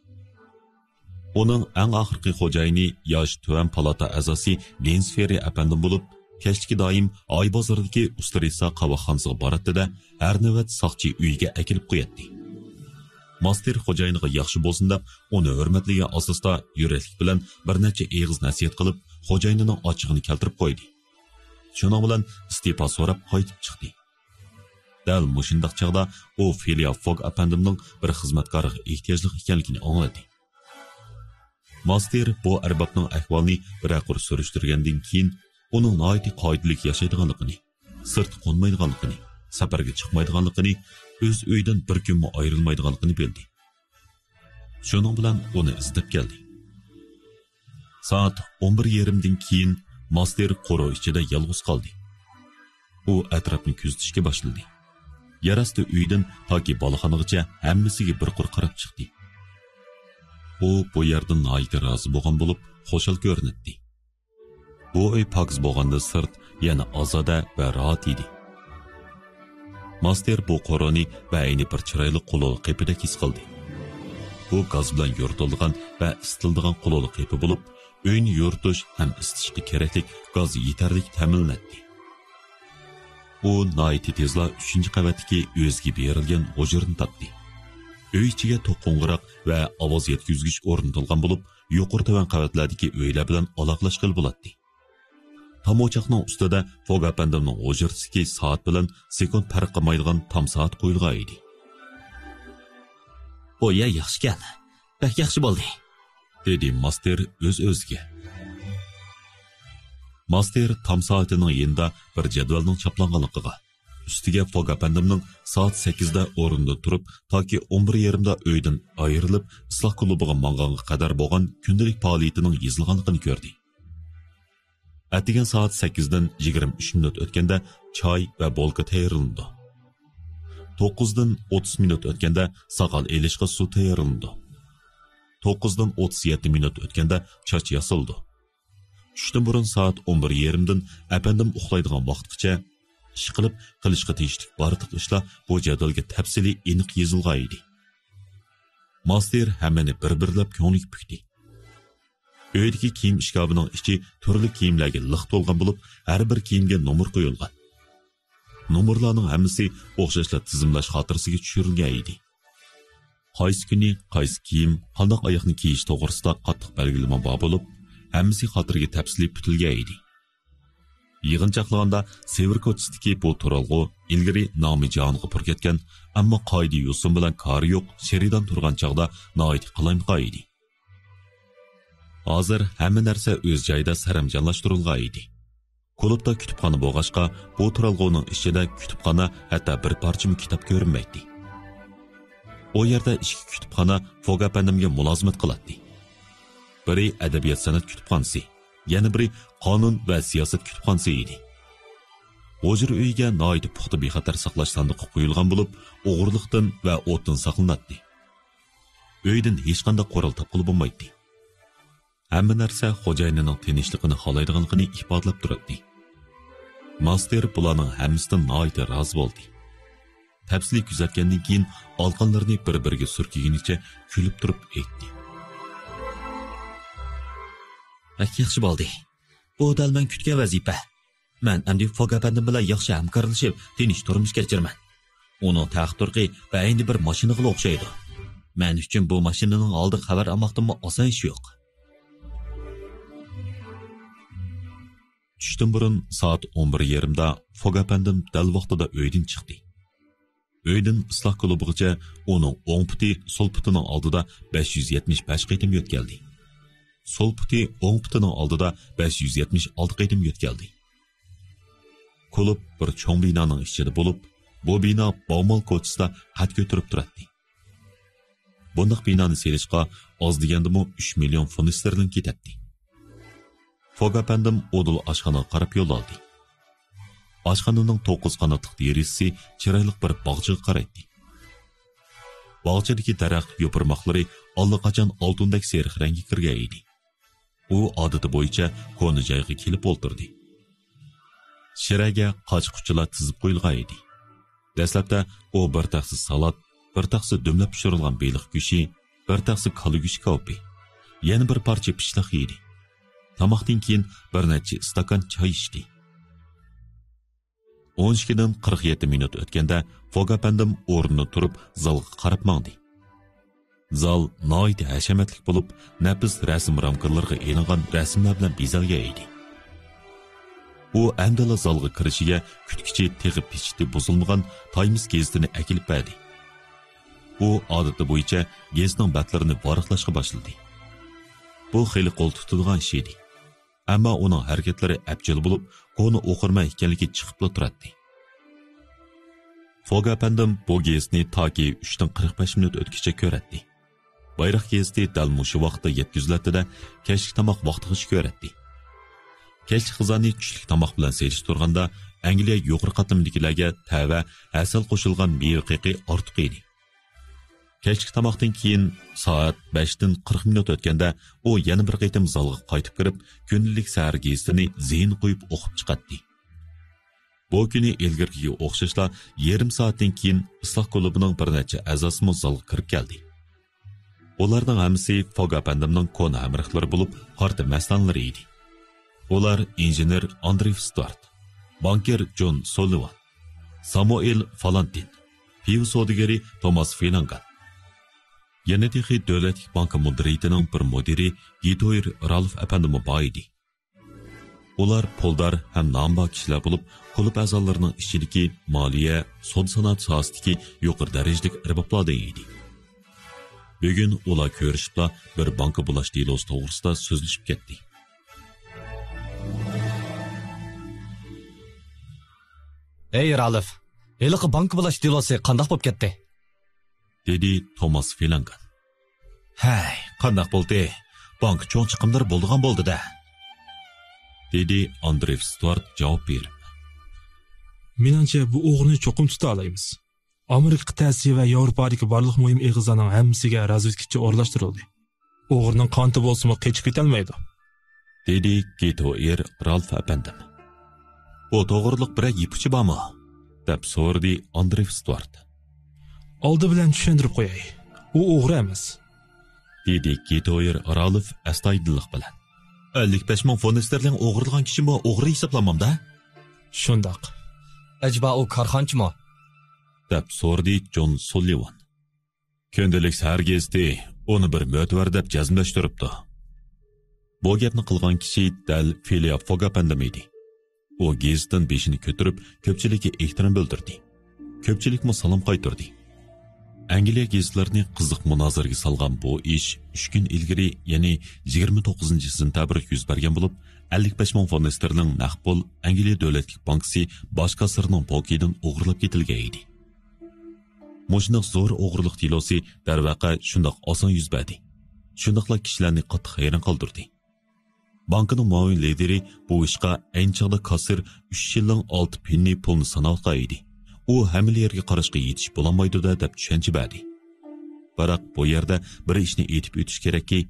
ئۇنىڭ ئەڭ ئاخىرقى خوجايىنى ياش تۆۋەن پالاتا ئەزاسى دېنىس فېررى ئەپەندىم بولۇپ، كەچلىكى دائىم ئاي بازىرىدىكى ئۇسترىسا قاۋاقخانىسىغا باراتتى-دە، ھەر نۆۋەت ساقچى ئۆيىگە ئەكېلىپ قوياتتى. ماستېر خوجايىنىغا ياخشى بولسۇن دەپ، ئۇنى ھۆرمەتلىگەن ئاساستا يۈرەكلىك بىلەن بىر نەچچە ئېغىز نەسىھەت قىلىپ، خوجايىنىنىڭ ئاچچىقىنى كەلتۈرۈپ قويدى. شۇنىڭ بىلەن ئىستېپا سوراپ قايتىپ چىقتى. دەل مۇشۇنداق چاغدا ئۇ فىليا فوگ ئەپەندىمنىڭ بىر خىزمەتكارىغا ئېھتىياجلىق ئىكەنلىكىنى ئاڭلىدى. ماستېر بۇ ئەربابنىڭ ئەھۋالىنى بىرەر قۇر سۈرۈشتۈرگەندىن كېيىن، ئۇنىڭ ناھايىتى قائىدىلىك ياشايدىغانلىقىنى، سىرتقا قونمايدىغانلىقىنى، سەپەرگە چىقمايدىغانلىقىنى، ئۆز ئۆيىدىن بىر كۈنمۇ ئايرىلمايدىغانلىقىنى بىلدى. شۇنىڭ بىلەن ئۇنى ئىزدەپ كەلدى. سائەت ئون بىر يېرىمدىن كېيىن ماستېر قورۇ ئىچىدە يالغۇز قالدى. ئۇ ئەتراپنى كۆزىتىشكە باشلىدى. يەر ئاستى ئۆيدىن تاكى بالاخانىغىچە ھەممىسىگە بىر قۇر قاراپ چىقتى. ئۇ بۇ يەردىن ناھايىتى رازى بولغان بولۇپ، خۇشال كۆرۈنەتتى. بۇ ئۆي پاكىز بولغاندىن سىرت، يەنە ئازادە ۋە راھەت ئىدى. ماستېر بۇ قورۇنى بەئەينى بىر چىرايلىق قۇلۇلۇق قېپىدەك ھېس قىلدى. بۇ گاز بىلەن يورۇتۇلىدىغان ۋە ئىسسىتىلىدىغان قۇلۇلۇق قېپى بولۇپ، ئۆينى يورۇتۇش ھەم ئىسسىتىشقا كېرەكلىك گاز يېتەرلىك تەمىنلىنەتتى. ئۇ ناھايىتى تېزلا ئۈچىنچى قەۋەتتىكى ئۆزىگە بېرىلگەن ھۇجرىنى تاپتى. ئۆي ئىچىگە توك قوڭغۇراق ۋە ئاۋاز يەتكۈزگۈچ ئورنىتىلغان بولۇپ، يۇقىرى تۆۋەن قەۋەتلەردىكى ئۆيلەر بىلەن ئالاقىلەشكىلى بولاتتى. تام ئوچاقنىڭ ئۈستىدە فوگ ئەپەندىمنىڭ ھۇجرىسىدىكى سائەت بىلەن سېكۇنت پەرق قىلمايدىغان تام سائەت قويۇلغان ئىدى. بۇ يەر ياخشىكەن، بەك ياخشى بولدى، دېدى ماستېر ئۆز-ئۆزىگە. ماستېر تام سائىتىنىڭ يېنىدا بىر جەدۋەلنىڭ چاپلانغانلىقىغا، ئۈستىگە فوگ ئەپەندىمنىڭ سائەت سەككىزدە ئورنىدىن تۇرۇپ، تاكى ئون بىر يېرىمدا ئۆيدىن ئايرىلىپ، ئىسلاھ كۇلۇبىغا ماڭغانغا قەدەر بولغان كۈندىلىك پائالىيىتىنىڭ يېزىلغانلىقىنى كۆردى. ئەتىگەن سائەت سەككىزدىن يىگىرمە ئۈچ مىنۇت ئۆتكەندە چاي ۋە بولكا تەييارلىنىدۇ. توققۇزدىن ئوتتۇز مىنۇت ئۆتكەندە ساقال ئېلىشقا سۇ تەييارلىنىدۇ. توققۇزدىن ئوتتۇز يەتتە مىنۇت ئۆتكەندە چاچ ياسىلىدۇ. چۈشتىن بۇرۇن سائەت ئون بىر يېرىمدىن ئەپەندىم ئۇخلايدىغان ۋاقىتقىچە ئىشقىلىپ قىلىشقا تېگىشلىك بارلىق ئىشلار بۇ جەدۋەلگە تەپسىلىي ئېنىق يېزىلغان ئىدى. ماستېر ھەممىنى بىر-بىرلەپ كۆڭلىگە پۈكتى. ئۆيدىكى كىيىم ئىشكاپىنىڭ ئىچى تۈرلۈك كىيىملەرگە لىق تولغان بولۇپ، ھەر بىر كىيىمگە نومۇر قويۇلغان. نومۇرلارنىڭ ھەممىسى ئوخشاشلا تىزىملاش خاتىرىسىگە چۈشۈرۈلگەن ئىدى. قايسى كۈنى قايسى كىيىم، قانداق ئاياغنى كىيىش توغرىسىدا قاتتىق بەلگىلىمە بار بولۇپ، ھەممىسى خاتىرىگە تەپسىلىي پۈتۈلگەن ئىدى. يىغىنچاقلىغاندا سېۋىر كوچىسىدىكى بۇ تۇرالغۇ ئىلگىرى نامى جاھانغا پۇر كەتكەن، ئەمما قائىدە-يوسۇن بىلەن كارى يوق شېرىدان تۇرغان چاغدا ناھايىتى قالايمىقان ئىدى. ھازىر ھەممە نەرسە ئۆز جايىدا سەرەمجانلاشتۇرۇلغان ئىدى. كۇلۇبتا كۇتۇپخانا بولغاچقا، بۇ تۇرالغۇنىڭ ئىچىدە كۇتۇپخانا، ھەتتا بىر پارچىمۇ كىتاب كۆرۈنمەيتتى. ئۇ يەردە ئىككى كۇتۇپخانا فوگ ئەپەندىمگە مۇلازىمەت قىلاتتى. بىرى ئەدەبىيات-سەنئەت كۇتۇپخانىسى، يەنە بىرى قانۇن ۋە سىياسەت كۇتۇپخانىسى ئىدى. ھۇجرا ئۆيىگە ناھايىتى پۇختا بىخەتەر ساقلاش ساندۇقى قويۇلغان بولۇپ، ئوغرىلىقتىن ۋە ئوتتىن ساقلىناتتى. ئۆيدىن ھېچقانداق قورال تاپقىلى بولمايتتى. ھەممە نەرسە خوجايىنىنىڭ تىنچلىقىنى خالايدىغانلىقىنى ئىپادىلەپ تۇراتتى. ماستېر بۇلارنىڭ ھەممىسىدىن ناھايىتى رازى بولدى. تەپسىلىي كۆزەتكەندىن كېيىن، ئالىقانلىرىنى بىر-بىرىگە سۈركىگىنىچە كۈلۈپ تۇرۇپ ئېيتتى. بەك ياخشى بولدى. بۇ دەل مەن كۈتكەن ۋەزىپە. مەن ئەمدى فوگ ئەپەندىم بىلەن ياخشى ھەمكارلىشىپ، تىنچ تۇرمۇش كەچۈرىمەن. ئۇنىڭ تەخت تۇرقى بەئەينى بىر ماشىنىغىلا ئوخشايدۇ. مەن ئۈچۈن بۇ ماشىنىنىڭ ھالىدىن خەۋەر ئالماقتىنمۇ ئاسان ئىش يوق. چۈشتىن بۇرۇن سائەت ئون بىر يېرىمدا فوگ ئەپەندىم دەل ۋاقتىدا ئۆيدىن چىقتى. ئۆيدىن ئىسلاھ كۇلۇبىغىچە ئۇنىڭ ئوڭ پۇتى سول پۇتىنىڭ ئالدىدا بەش يۈز يەتمىش بەش قېتىم يۆتكەلدى. سول پۇتى ئوڭ پۇتىنىڭ ئالدىدا بەش يۈز يەتمىش ئالتە قېتىم يۆتكەلدى. كۇلۇب بىر چوڭ بىنانىڭ ئىچىدە بولۇپ، بۇ بىنا باۋمال كوچىسىدا قەد كۆتۈرۈپ تۇراتتى. بۇنداق بىنانى سېلىشقا ئاز دېگەندىمۇ ئۈچ مىليون فۇنت ستېرلىڭ كېتەتتى. فوگ ئەپەندىم ئۇدۇل ئاشخانىغا قاراپ يول ئالدى. ئاشخانىنىڭ توققۇز قاناتلىق دېرىزىسى چىرايلىق بىر باغچىغا قارايتتى. باغچىدىكى دەرەخ يوپۇرماقلىرى ئاللىقاچان ئالتۇندەك سېرىق رەڭگە كىرگەن ئىدى. ئۇ ئادىتى بويىچە كونا جايغا كېلىپ ئولتۇردى. شىرەگە قاچا-قۇچىلار تىزىپ قويۇلغان ئىدى. دەسلەپتە ئۇ بىر تەخسە سالات، بىر تەخسە دۈملەپ پىشۇرۇلغان بېلىق گۆشى، بىر تەخسە كالا گۆشى كاۋىپى، يەنە بىر پارچە پىششىق يېدى. تاماقتىن كېيىن بىر نەچچە ئىستاكان چاي ئىچتى. ئون ئىككىدىن قىرىق يەتتە مىنۇت ئۆتكەندە، فوگ ئەپەندىم ئورنىدىن تۇرۇپ، زالغا قاراپ ماڭدى. زال ناھايىتى ھەشەمەتلىك بولۇپ، نەپىس رەسىم رامكىلىرىغا ئېلىنغان رەسىملەر بىلەن بېزەلگەن ئىدى. ئۇ ئەمدىلا زالغا كىرىشىگە كۈتكۈچى تېخى پېچىتى بۇزۇلمىغان تايمس گېزىتىنى ئەكېلىپ بەردى. ئۇ ئادىتى بويىچە گېزىتنىڭ بەتلىرىنى ۋاراقلاشقا باشلىدى. بۇ خېلى قول تۇتىدىغان ئىش ئىدى. ئەمما ئۇنىڭ ھەرىكەتلىرى ئەپچىل بولۇپ، كونا ئوقۇرمەن ئىكەنلىكى چىقىپلا تۇراتتى. فوگ ئەپەندىم بۇ گېزىتنى تاكى ئۈچتىن قىرىق بەش مىنۇت ئۆتكىچە كۆرەتتى. بايراق گېزىتى دەل مۇشۇ ۋاقىتتا يەتكۈزۈلەتتى-دە، كەچلىك تاماق ۋاقتىغىچە كۆرەتتى. كەچلىك غىزانى چۈشلۈك تاماق بىلەن سېلىشتۇرغاندا، ئەنگلىيە يۇقىرى قاتلىمىدىكىلەرگە تەۋە ھەسەل قوشۇلغان مېۋە قېقى ئارتۇق ئىدى. كەچلىك تاماقتىن كېيىن سائەت بەشتىن قىرىق مىنۇت ئۆتكەندە، ئۇ يەنە بىر قېتىم زالغا قايتىپ كىرىپ، كۈندىلىك سەھەر گېزىتىنى زېھىن قويۇپ ئوقۇپ چىقاتتى. بۇ كۈنى ئىلگىرىكىگە ئوخشاشلا يېرىم سائەتتىن كېيىن ئىسلاھ كۇلۇبىنىڭ بىر نەچچە ئەزاسىمۇ زالغا كىرىپ كەلدى. ئۇلارنىڭ ھەممىسى فوگ ئەپەندىمنىڭ كونا ھەمراھلىرى بولۇپ، پارتىيە مەستانىلىرى ئىدى. ئۇلار ئىنژېنېر ئاندرېي ستۇئارت، بانكىر جون سولىۋان، سامۇئېل فالانتىن، پىۋا سودىگىرى توماس فىلانگان، يەنە تېخى دۆلەتلىك بانكا مۇدىرىيىتىنىڭ بىر مۇدىرى گېتويېر رالف ئەپەندىمۇ بار ئىدى. ئۇلار پۇلدار ھەم نامى بار كىشىلەر بولۇپ، كۇلۇب ئەزالىرىنىڭ ئىچىدىكى مالىيە، سودا سانائەت ساھەسىدىكى يۇقىرى دەرىجىلىك ئەربابلاردىن ئىدى. بۈگۈن ئۇلار كۆرۈشۈپلا بىر بانكا بۇلاش دېلوسى توغرىسىدا سۆزلىشىپ كەتتى. ئەي رالىف، ھېلىقى بانكا بۇلاش دېلوسى قانداق بولۇپ كەتتى؟ دېدى توماس فىلانگان. ھەي، قانداق بولدى؟ بانكا چوڭ چىقىملىرى بولىدىغان بولدى-دە، دېدى ئاندرېف ستۇئارت جاۋاب بېرىپ. مېنىڭچە، بۇ ئوغرىنى چوقۇم تۇتالايمىز. ئامېرىكا قىتئەسى ۋە ياۋروپادىكى بارلىق مۇھىم ئېغىزلارنىڭ ھەممىسىگە رازۋېدكىچى ئورۇنلاشتۇرۇلدى. ئوغرىنىڭ قانىتى بولسىمۇ قېچىپ كېتەلمەيدۇ، دېدى گېتوئېر رالف ئەپەندىم. بۇ توغرىلىق بىرەر يىپ ئۇچى بارمۇ؟ دەپ سورىدى ئاندرېف ستۇئارت. ئالدى بىلەن چۈشەندۈرۈپ قوياي، ئۇ ئوغرى ئەمەس، دېدى گېتوئېر رالف ئەستايىدىللىق بىلەن. ئەللىك بەش مىڭ فونت ئېستېرلىڭ ئوغرىلىغان كىشىمۇ ئوغرى ھېسابلانمامدا؟ شۇنداق. ئەجەبا ئۇ كارخانىچىمۇ؟ دەپ سورىدى جون سوللىۋان. كۈندىلىك سەھەر گېزىتى ئۇنى بىر مۆتىۋەر دەپ جەزملەشتۈرۈپتۇ. بۇ گەپنى قىلغان كىشى دەل فىلىيا فوگ ئەپەندىم ئىدى. ئۇ گېزىتتىن بېشىنى كۆتۈرۈپ، كۆپچىلىككە ئېھتىرام بىلدۈردى. كۆپچىلىكمۇ سالام قايتۇردى. ئەنگلىيە گېزىتلىرىنى قىزىق مۇنازىرىگە سالغان بۇ ئىش ئۈچ كۈن ئىلگىرى، يەنى يىگىرمە توققۇزىنچى سېنتەبىر يۈز بەرگەن بولۇپ، ئەللىك بەش مىڭ فونت ئېستېرلىڭ نەق پۇل ئەنگلىيە دۆلەتلىك بانكىسى باش كاسسىرنىڭ پوكىيىدىن ئوغرىلاپ كېتىلگەن ئىدى. مۇشۇنداق زور ئوغرىلىق دېلوسى دەرۋەقە شۇنداق ئاسان يۈز بەردى. شۇنداقلا كىشىلەرنى قاتتىق ھەيران قالدۇردى. بانكىنىڭ مۇئاۋىن لىدىرى بۇ ئىشقا ئەينى چاغدا كاسسىر ئۈچ شىللىڭ ئالتە پېننى پۇلنى ساناۋاتقان ئىدى. ئۇ ھەممىلا يەرگە قاراشقا يېتىشىپ بولالمايدۇ-دە دەپ چۈشەنچە بەردى. بىراق بۇ يەردە بىر ئىشنى ئېيتىپ ئۆتۈش كېرەككى،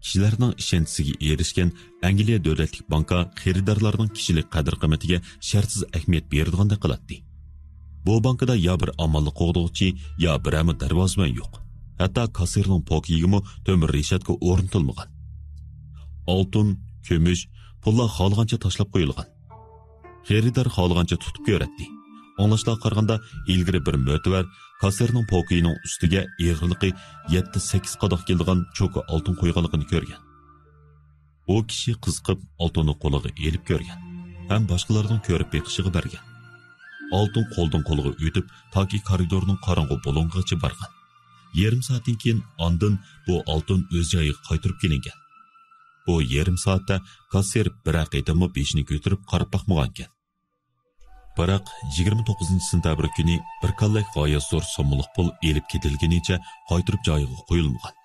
كىشىلەرنىڭ ئىشەنچىسىگە ئېرىشكەن ئەنگلىيە دۆلەتلىك بانكا خېرىدارلارنىڭ كىشىلىك قەدىر-قىممىتىگە شەرتسىز ئەھمىيەت بېرىدىغاندەك قىلاتتى. بۇ بانكىدا يا بىر ئامانلىق قوغدىغۇچى، يا بىرەرمۇ دەرۋازىۋەن يوق. ھەتتا كاسسىرنىڭ پوكىيىگىمۇ تۆمۈر رېشاتكا ئورنىتىلمىغان. ئالتۇن، كۈمۈش، پۇللار خالىغانچە تاشلاپ قويۇلغان. خېرىدار خالىغانچە تۇتۇپ كۆرەتتى. ئاڭلاشلارغا قارىغاندا، ئىلگىرى بىر مۆتىۋەر كاسسىرنىڭ پوكىيىنىڭ ئۈستىگە ئېغىرلىقى يەتتە سەككىز قاداق كېلىدىغان چوكا ئالتۇن قويغانلىقىنى كۆرگەن. ئۇ كىشى قىزىقىپ، ئالتۇننى قولىغا ئېلىپ كۆرگەن ھەم باشقىلارنىڭ كۆرۈپ بېقىشىغا بەرگەن. ئالتۇن قولدىن قولغا ئۆتۈپ، تاكى كارىدورنىڭ قاراڭغۇ بۇلۇڭىغىچە بارغان. يېرىم سائەتتىن كېيىن ئاندىن بۇ ئالتۇن ئۆز جايىغا قايتۇرۇپ كېلىنگەن. بۇ يېرىم سائەتتە كاسسىر بىرەر قېتىممۇ بېشىنى كۆتۈرۈپ قاراپ باقمىغانىكەن. بىراق، يىگىرمە توققۇزىنچى سېنتەبىر كۈنى بىر كاللەك غايەت زور سوممىلىق پۇل ئېلىپ كېتىلگىنىچە قايتۇرۇپ جايىغا قويۇلمىغان.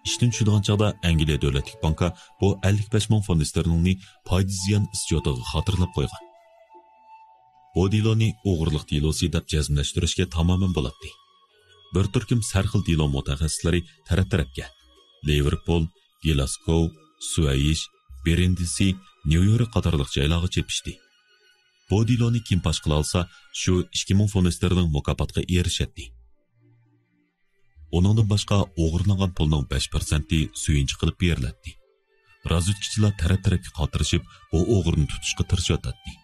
ئىشتىن چۈشىدىغان چاغدا ئەنگلىيە دۆلەتلىك بانكا بۇ ئەللىك بەش مىڭ فونت ئېستېرلىڭنى پايدا زىيان ئىسچوتىغا خاتىرىلەپ قويغان. بۇ دېلونى ئوغرىلىق دېلوسى دەپ جەزملەشتۈرۈشكە تامامەن بولاتتى. بىر تۈركۈم سەرخىل دېلو مۇتەخەسسىسلىرى تەرەپ-تەرەپكە، لىۋېرپۇل، گىلاسكوۋ، سۈەيش، بېرېندىسى، نيۇ يورك قاتارلىق جايلارغا چېپىشتى. بۇ دېلونى كىم پاش قىلالىسا، شۇ ئىككى مىڭ فونت ئېستېرلىڭ مۇكاپاتقا ئېرىشەتتى. ئۇنىڭدىن باشقا، ئوغرىلانغان پۇلنىڭ بەش پىرسەنتى سۆيۈنچى قىلىپ بېرىلەتتى. رازۋېدكىچىلار تەرەپ-تەرەپكە قاترىشىپ، بۇ ئوغرىنى تۇتۇشقا تىرىشىۋاتاتتى.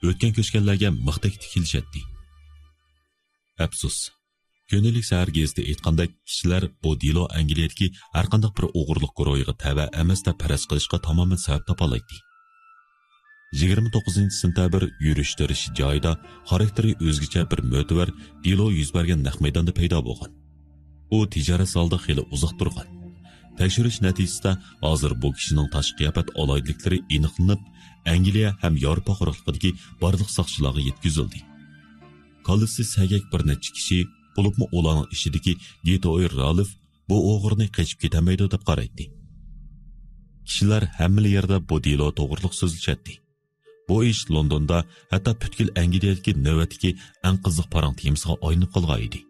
ئۆتكەن-كۆچكەنلەرگە مىختەك تىكىلىشەتتى. ئەپسۇس، كۈندىلىك سەھەر گېزىتى ئېيتقاندەك، كىشىلەر بۇ دېلو ئەنگلىيەدىكى ھەرقانداق بىر ئوغرىلىق گۇرۇھىغا تەۋە ئەمەس دەپ پەرەز قىلىشقا تامامەن سەۋەب تاپالايتتى. يىگىرمە توققۇزىنچى سېنتەبىر يۈرۈش-تۇرۇشى جايىدا خاراكتېرى ئۆزگىچە بىر مۆتىۋەر دېلو يۈز بەرگەن نەق مەيداندا پەيدا بولغان. ئۇ تىجارەت زالىدا خېلى ئۇزاق تۇرغان. تەكشۈرۈش نەتىجىسىدە، ھازىر بۇ كىشىنىڭ تاشقى قىياپەت ئالاھىدىلىكلىرى ئېنىقلىنىپ، ئەنگلىيە ھەم ياۋروپا قۇرۇقلۇقىدىكى بارلىق ساقچىلارغا يەتكۈزۈلدى. كاللىسى سەگەك بىر نەچچە كىشى، بولۇپمۇ ئۇلارنىڭ ئىچىدىكى گېتوئېر رالىف بۇ ئوغرىنى قېچىپ كېتەلمەيدۇ دەپ قارايتتى. كىشىلەر ھەممىلا يەردە بۇ دېلو توغرىلىق سۆزلىشەتتى. بۇ ئىش لوندوندا، ھەتتا پۈتكۈل ئەنگلىيەدىكى نۆۋەتتىكى ئەڭ قىزىق پاراڭ تېمىسىغا ئايلىنىپ قالغان ئىدى.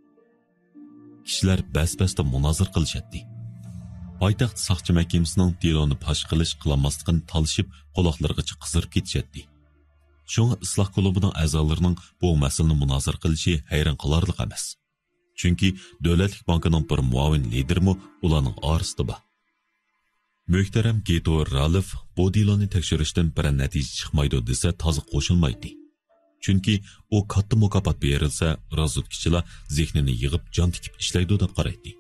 كىشىلەر بەس-بەستە مۇنازىرە قىلىشاتتى. پايتەخت ساقچى مەھكىمىسىنىڭ دېلونى پاش قىلىش-قىلالماسلىقىنى تالىشىپ، قۇلاقلىرىغىچە قىزىرىپ كېتىشەتتى. شۇڭا ئىسلاھ كۇلۇبىنىڭ ئەزالىرىنىڭ بۇ مەسىلىنى مۇنازىرە قىلىشى ھەيران قالارلىق ئەمەس. چۈنكى دۆلەتلىك بانكىنىڭ بىر مۇئاۋىن لىدىرىمۇ ئۇلارنىڭ ئارىسىدا بار. مۆھتەرەم گېتو رالىف بۇ دېلونى تەكشۈرۈشتىن بىرەر نەتىجە چىقمايدۇ دېسە تازا قوشۇلمايتتى. چۈنكى ئۇ كاتتا مۇكاپات بېرىلسە، رازۋېدكىچىلار زېھنىنى يىغىپ جان تىكىپ ئىشلەيدۇ دەپ قارايتتى.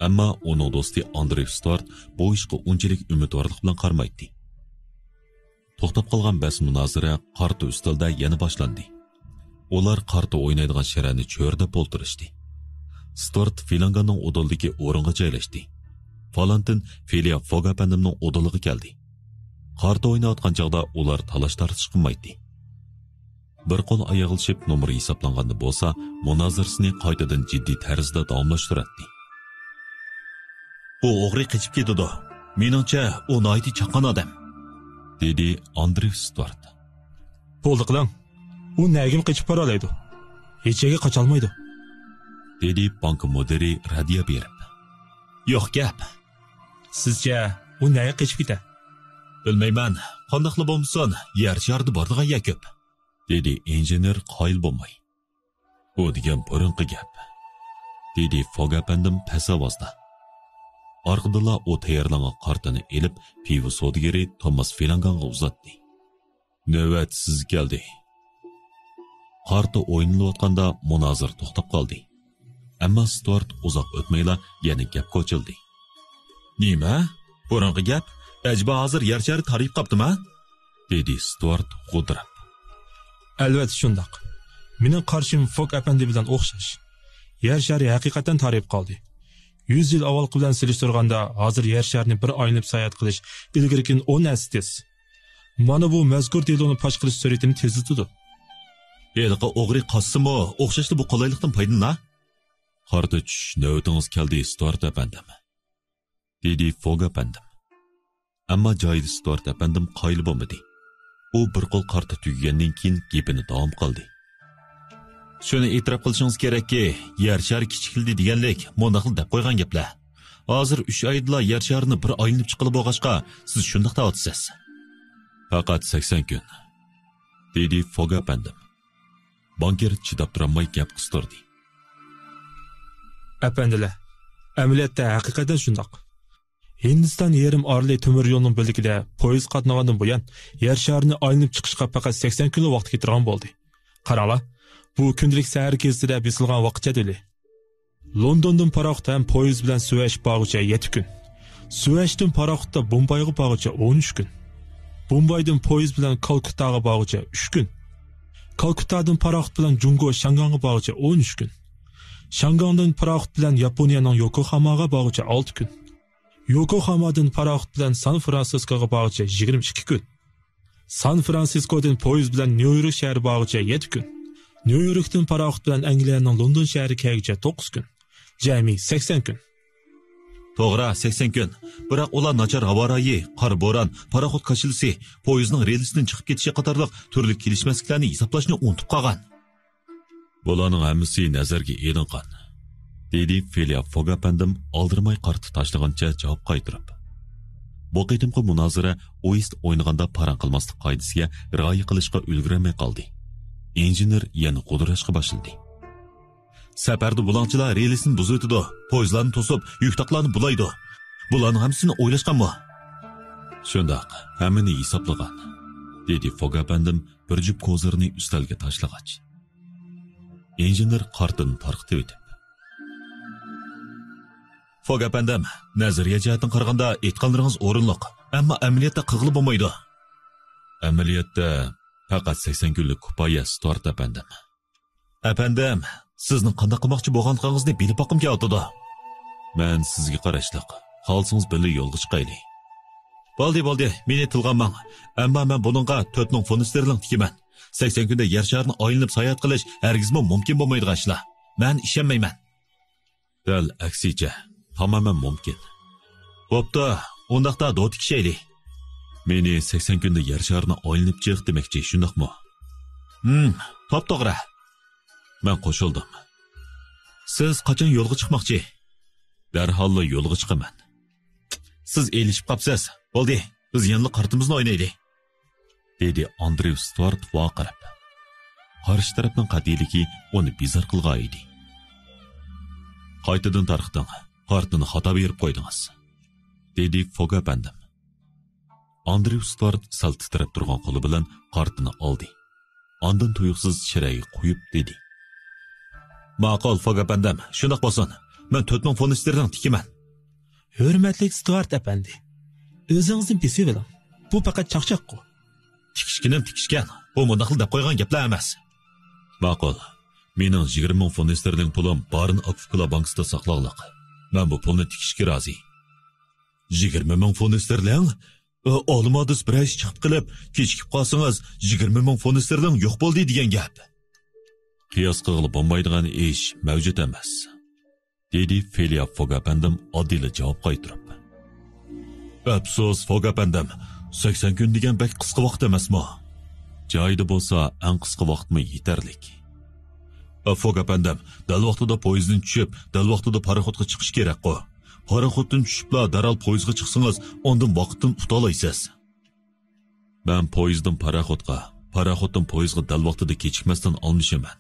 ئەمما ئۇنىڭ دوستى ئاندرېي ستۇئارت بۇ ئىشقا ئۇنچىلىك ئۈمىدۋارلىق بىلەن قارىمايتتى. توختاپ قالغان بەس مۇنازىرە قارتا ئۈستەلدە يەنە باشلاندى. ئۇلار قارتا ئوينايدىغان شىرەنى چۆرىدەپ ئولتۇرۇشتى. ستۇئارت فىلانگاننىڭ ئۇدۇلىدىكى ئورۇنغا جايلاشتى. فالانتىن فىلىيا فوگ ئەپەندىمنىڭ ئۇدۇلىغا كەلدى. قارتا ئويناۋاتقان چاغدا ئۇلار تالاش-تارتىش قىلمايتتى. بىر قول ئاياغلىشىپ نومۇر ھېسابلانغاندا بولسا، مۇنازىرىسىنى قايتىدىن جىددىي تەرزدە داۋاملاشتۇراتتى. بۇ ئوغرى قېچىپ كېتىدۇ. مېنىڭچە، ئۇ ناھايىتى چاققان ئادەم، دېدى ئاندرېي ستۇئارت. بولدى قىلىڭ. ئۇ نەگىمۇ قېچىپ بارالايدۇ. ھېچ يەرگە قاچالمايدۇ، دېدى بانكا مۇدىرى رەددىيە بېرىپ. يوق گەپ. سىزچە، ئۇ نەگە قېچىپ كېتە؟ بىلمەيمەن. قانداقلا بولمىسۇن، يەر شارىدا بارىدىغان يەر كۆپ، دېدى ئىنژېنېر قايىل بولماي. ئۇ دېگەن بۇرۇنقى گەپ، دېدى فوگ ئەپەندىم پەس ئاۋازدا. ئارقىدىنلا ئۇ تەييارلانغان قارتىنى ئېلىپ، پىۋا سودىگىرى توماس فىلانگانغا ئۇزاتتى. نۆۋەت سىزگە كەلدى. قارتا ئوينىلىۋاتقاندا مۇنازىرە توختاپ قالدى. ئەمما ستۇئارت ئۇزاق ئۆتمەيلا يەنە گەپكە قوشۇلدى. نېمە؟ بۇرۇنقى گەپ؟ ئەجەبا ھازىر يەر شارى تارىيىپ قاپتىما؟ دېدى ستۇئارت غودىراپ. ئەلۋەتتە شۇنداق. مېنىڭ قارىشىم فوك ئەپەندى بىلەن ئوخشاش. يەر شارى ھەقىقەتەن تارىيىپ قالدى. يۈز يىل ئاۋۋالقى بىلەن سېلىشتۇرغاندا، ھازىر يەر شارىنى بىر ئايلىنىپ ساياھەت قىلىش ئىلگىرىكىدىن ئون ھەسسە تېز. مانا بۇ مەزكۇر دېلونى پاش قىلىش سۈرئىتىنى تېزلىتىدۇ. ھېلىقى ئوغرى قاچسىمۇ، ئوخشاشلا بۇ قولايلىقتىن پايدىلىنا. قارتا چۈشۈش نۆۋىتىڭىز كەلدى، ستۇئارت ئەپەندىم، دېدى فوگ ئەپەندىم. ئەمما جايىدا ستۇئارت ئەپەندىم قايىل بولمىدى. ئۇ بىر قول قارتا تۈگىگەندىن كېيىن گېپىنى داۋام قىلدى. شۇنى ئېتىراپ قىلىشىڭىز كېرەككى، يەر شارى كىچىكلىدى دېگەنلىك مۇنداقلا دەپ قويغان گەپلەر. ھازىر ئۈچ ئايدىلا يەر شارىنى بىر ئايلىنىپ چىققىلى بولغاچقا، سىز شۇنداق دەۋاتىسىز. پەقەت سەكسەن كۈن، دېدى فوگ ئەپەندىم. بانكىر چىداپ تۇرالماي گەپ قىستۇردى. ئەپەندىلەر، ئەمەلىيەتتە ھەقىقەتەن شۇنداق. ھىندىستان يېرىم ئارىلى تۆمۈر يولىنىڭ بۆلىكىدە پويىز قاتنىغاندىن بۇيان، يەر شارىنى ئايلىنىپ چىقىشقا پەقەت سەكسەن كۈنلا ۋاقىت كېتىدىغان بولدى. قاراڭلار، بۇ كۈندىلىك سەھەر گېزىتىدە بېسىلغان ۋاقىت جەدۋىلى. لوندوندىن پاراخوت ھەم پويىز بىلەن سۈۋەيشكە بارغۇچە يەتتە كۈن. سۈۋەيشتىن پاراخوتتا بومبايغا بارغۇچە ئون ئۈچ كۈن. بومبايدىن پويىز بىلەن كالكۇتتاغا بارغۇچە ئۈچ كۈن. كالكۇتتادىن پاراخوت بىلەن جۇڭگو شياڭگاڭغا بارغۇچە ئون ئۈچ كۈن. شياڭگاڭدىن پاراخوت بىلەن ياپونىيەنىڭ يوكوخاماغا بارغۇچە ئالتە كۈن. يوكوخامادىن پاراخوت بىلەن سان فرانسىسكوغا بارغۇچە يىگىرمە ئىككى كۈن. سان فرانسىسكودىن پويىز بىلەن نيۇ يورك شەھىرى بارغۇچە يەتتە كۈن. نيۇ يوركتىن پاراخوت بىلەن ئەنگلىيەنىڭ لوندون شەھىرى كەلگۈچە توققۇز كۈن. جەمئىي سەكسەن كۈن. توغرا، سەكسەن كۈن. بىراق ئۇلار ناچار ھاۋا رايى، قارا بوران، پاراخوت كاشىلىسى، پويىزنىڭ رېلىسىدىن چىقىپ كېتىشى قاتارلىق تۈرلۈك كېلىشمەسلىكلەرنى ھېسابلاشنى ئۇنتۇپ قالغان. بۇلارنىڭ ھەممىسى نەزەرگە ئېلىنغان، دېدى فېليا فوگ ئەپەندىم ئالدىرىماي قارتا تاشلىغانچە جاۋاب قايتۇرۇپ. بۇ قېتىمقى مۇنازىرە ئويۇست ئوينىغاندا پاراڭ قىلماسلىق قائىدىسىگە رىئايە قىلىشقا ئۈلگۈرەلمەي قالدى. ئىنژېنېر يەنە غودۇراشقا باشلىدى. سەپەردە بۇلاڭچىلار رېلىسىنى بۇزۇۋېتىدۇ، پويىزلارنى توسۇپ، يۈك تاقلارنى بۇلايدۇ. بۇلارنىڭ ھەممىسىنى ئويلاشقانمۇ؟ شۇنداق، ھەممىنى ھېسابلىغان، دېدى فوگ ئەپەندىم بىر جۈپ كوزىرنى ئۈستەلگە تاشلىغاچ. ئىنژېنېر قارتىنى تارقىتىۋېتىپ. فوگ ئەپەندىم، نەزەرىيە جەھەتتىن قارىغاندا ئېيتقانلىرىڭىز ئورۇنلۇق، ئەمما ئەمەلىيەتتە قىلغىلى بولمايدۇ. ئەمەلىيەتتە پەقەت سەكسەن كۈنلۈك كۇپايە، ستۇئارت ئەپەندىم. ئەپەندىم، سىزنىڭ قانداق قىلماقچى بولغانلىقىڭىزنى بىلىپ باققۇم كېلىۋاتىدۇ. مەن سىزگە قاراشلىق، خالىسىڭىز بىللە يولغا چىقايلى. بولدى، بولدى، مېنى تىلغا ئالماڭ. ئەمما مەن بۇنىڭغا تۆت مىڭ فۇنت ستېرلىڭ تىكىمەن. سەكسەن كۈندە يەر شارىنى ئايلىنىپ ساياھەت قىلىش ھەرگىزمۇ مۇمكىن بولمايدىغان ئىشلار. مەن ئىشەنمەيمەن. دەل ئەكسىچە، تامامەن مۇمكىن. بوپتۇ، ئۇنداقتا دو تىكىشەيلى. مېنى سەكسەن كۈندە يەر شارىنى ئايلىنىپ چىق دېمەكچى، شۇنداقمۇ؟ ھىم، توپتوغرا. مەن قوشۇلدۇم. سىز قاچان يولغا چىقماقچى؟ دەرھاللا يولغا چىقىمەن. سىز ئېلىشىپ قاپسىز. بولدى، بىز يەنىلا قارتىمىزنى ئوينايلى. دېدى ئاندرېۋ ستۇئارت ۋارقىراپ. قارشى تەرەپنىڭ قەتئىيلىكى ئۇنى بىزار قىلغان ئىدى. قايتىدىن تارقىتىڭ، قارتىنى خاتا بېرىپ قويدىڭىز، دېدى فوگ ئەپەندىم. ئاندرېۋ ستۇئارت سەل تىترەپ تۇرغان قولى بىلەن قارتىنى ئالدى. ئاندىن تۇيۇقسىز چىرەيگە قويۇپ دېدى. ماقۇل، فوگ ئەپەندىم، شۇنداق بولسۇن. مەن تۆت مىڭ فۇنت ستېرلىڭ تىكىمەن. ھۆرمەتلىك ستۇئارت ئەپەندى، ئۆزىڭىزنى بېسىۋېلىڭ. بۇ پەقەت چاقچاققۇ. تىكىشكىنىم تىكىشكەن. بۇ مۇنداقلا دەپ قويغان گەپلەر ئەمەس. ماقۇل. مېنىڭ يىگىرمە مىڭ فۇنت ستېرلىڭ پۇلۇم بارىن ئاكفۇكلا بانكىسىدا ساقلانلىق. مەن بۇ پۇلنى تىكىشكە رازى. يىگىرمە مىڭ فۇنت ستېرلىڭ؟ ئالىمادىس بىرەر ئىش چىقىپ قېلىپ، كېچىكىپ قالسىڭىز، يىگىرمە مىڭ فۇنت ستېرلىڭ يوق بولدى دېگەن گەپ. قىياس قىلغىلى بولمايدىغان ئىش مەۋجۇت ئەمەس، دېدى فېليا فوگ ئەپەندىم ئاددىيلا جاۋاب قايتۇرۇپ. ئەپسۇس، فوگ ئەپەندىم، سەكسەن كۈن دېگەن بەك قىسقا ۋاقىت ئەمەسمۇ؟ جايىدا بولسا، ئەڭ قىسقا ۋاقىتمۇ يېتەرلىك. فوگ ئەپەندىم، دەل ۋاقتىدا پويىزدىن چۈشۈپ، دەل ۋاقتىدا پاراخوتقا چىقىش كېرەكقۇ. پاراخوتتىن چۈشۈپلا دەرھال پويىزغا چىقسىڭىز، ئاندىن ۋاقىتتىن ئۇتالايسىز. مەن پويىزدىن پاراخوتقا، پاراخوتتىن پويىزغا دەل ۋاقتىدا كېچىكمەستىن ئالمىشىمەن.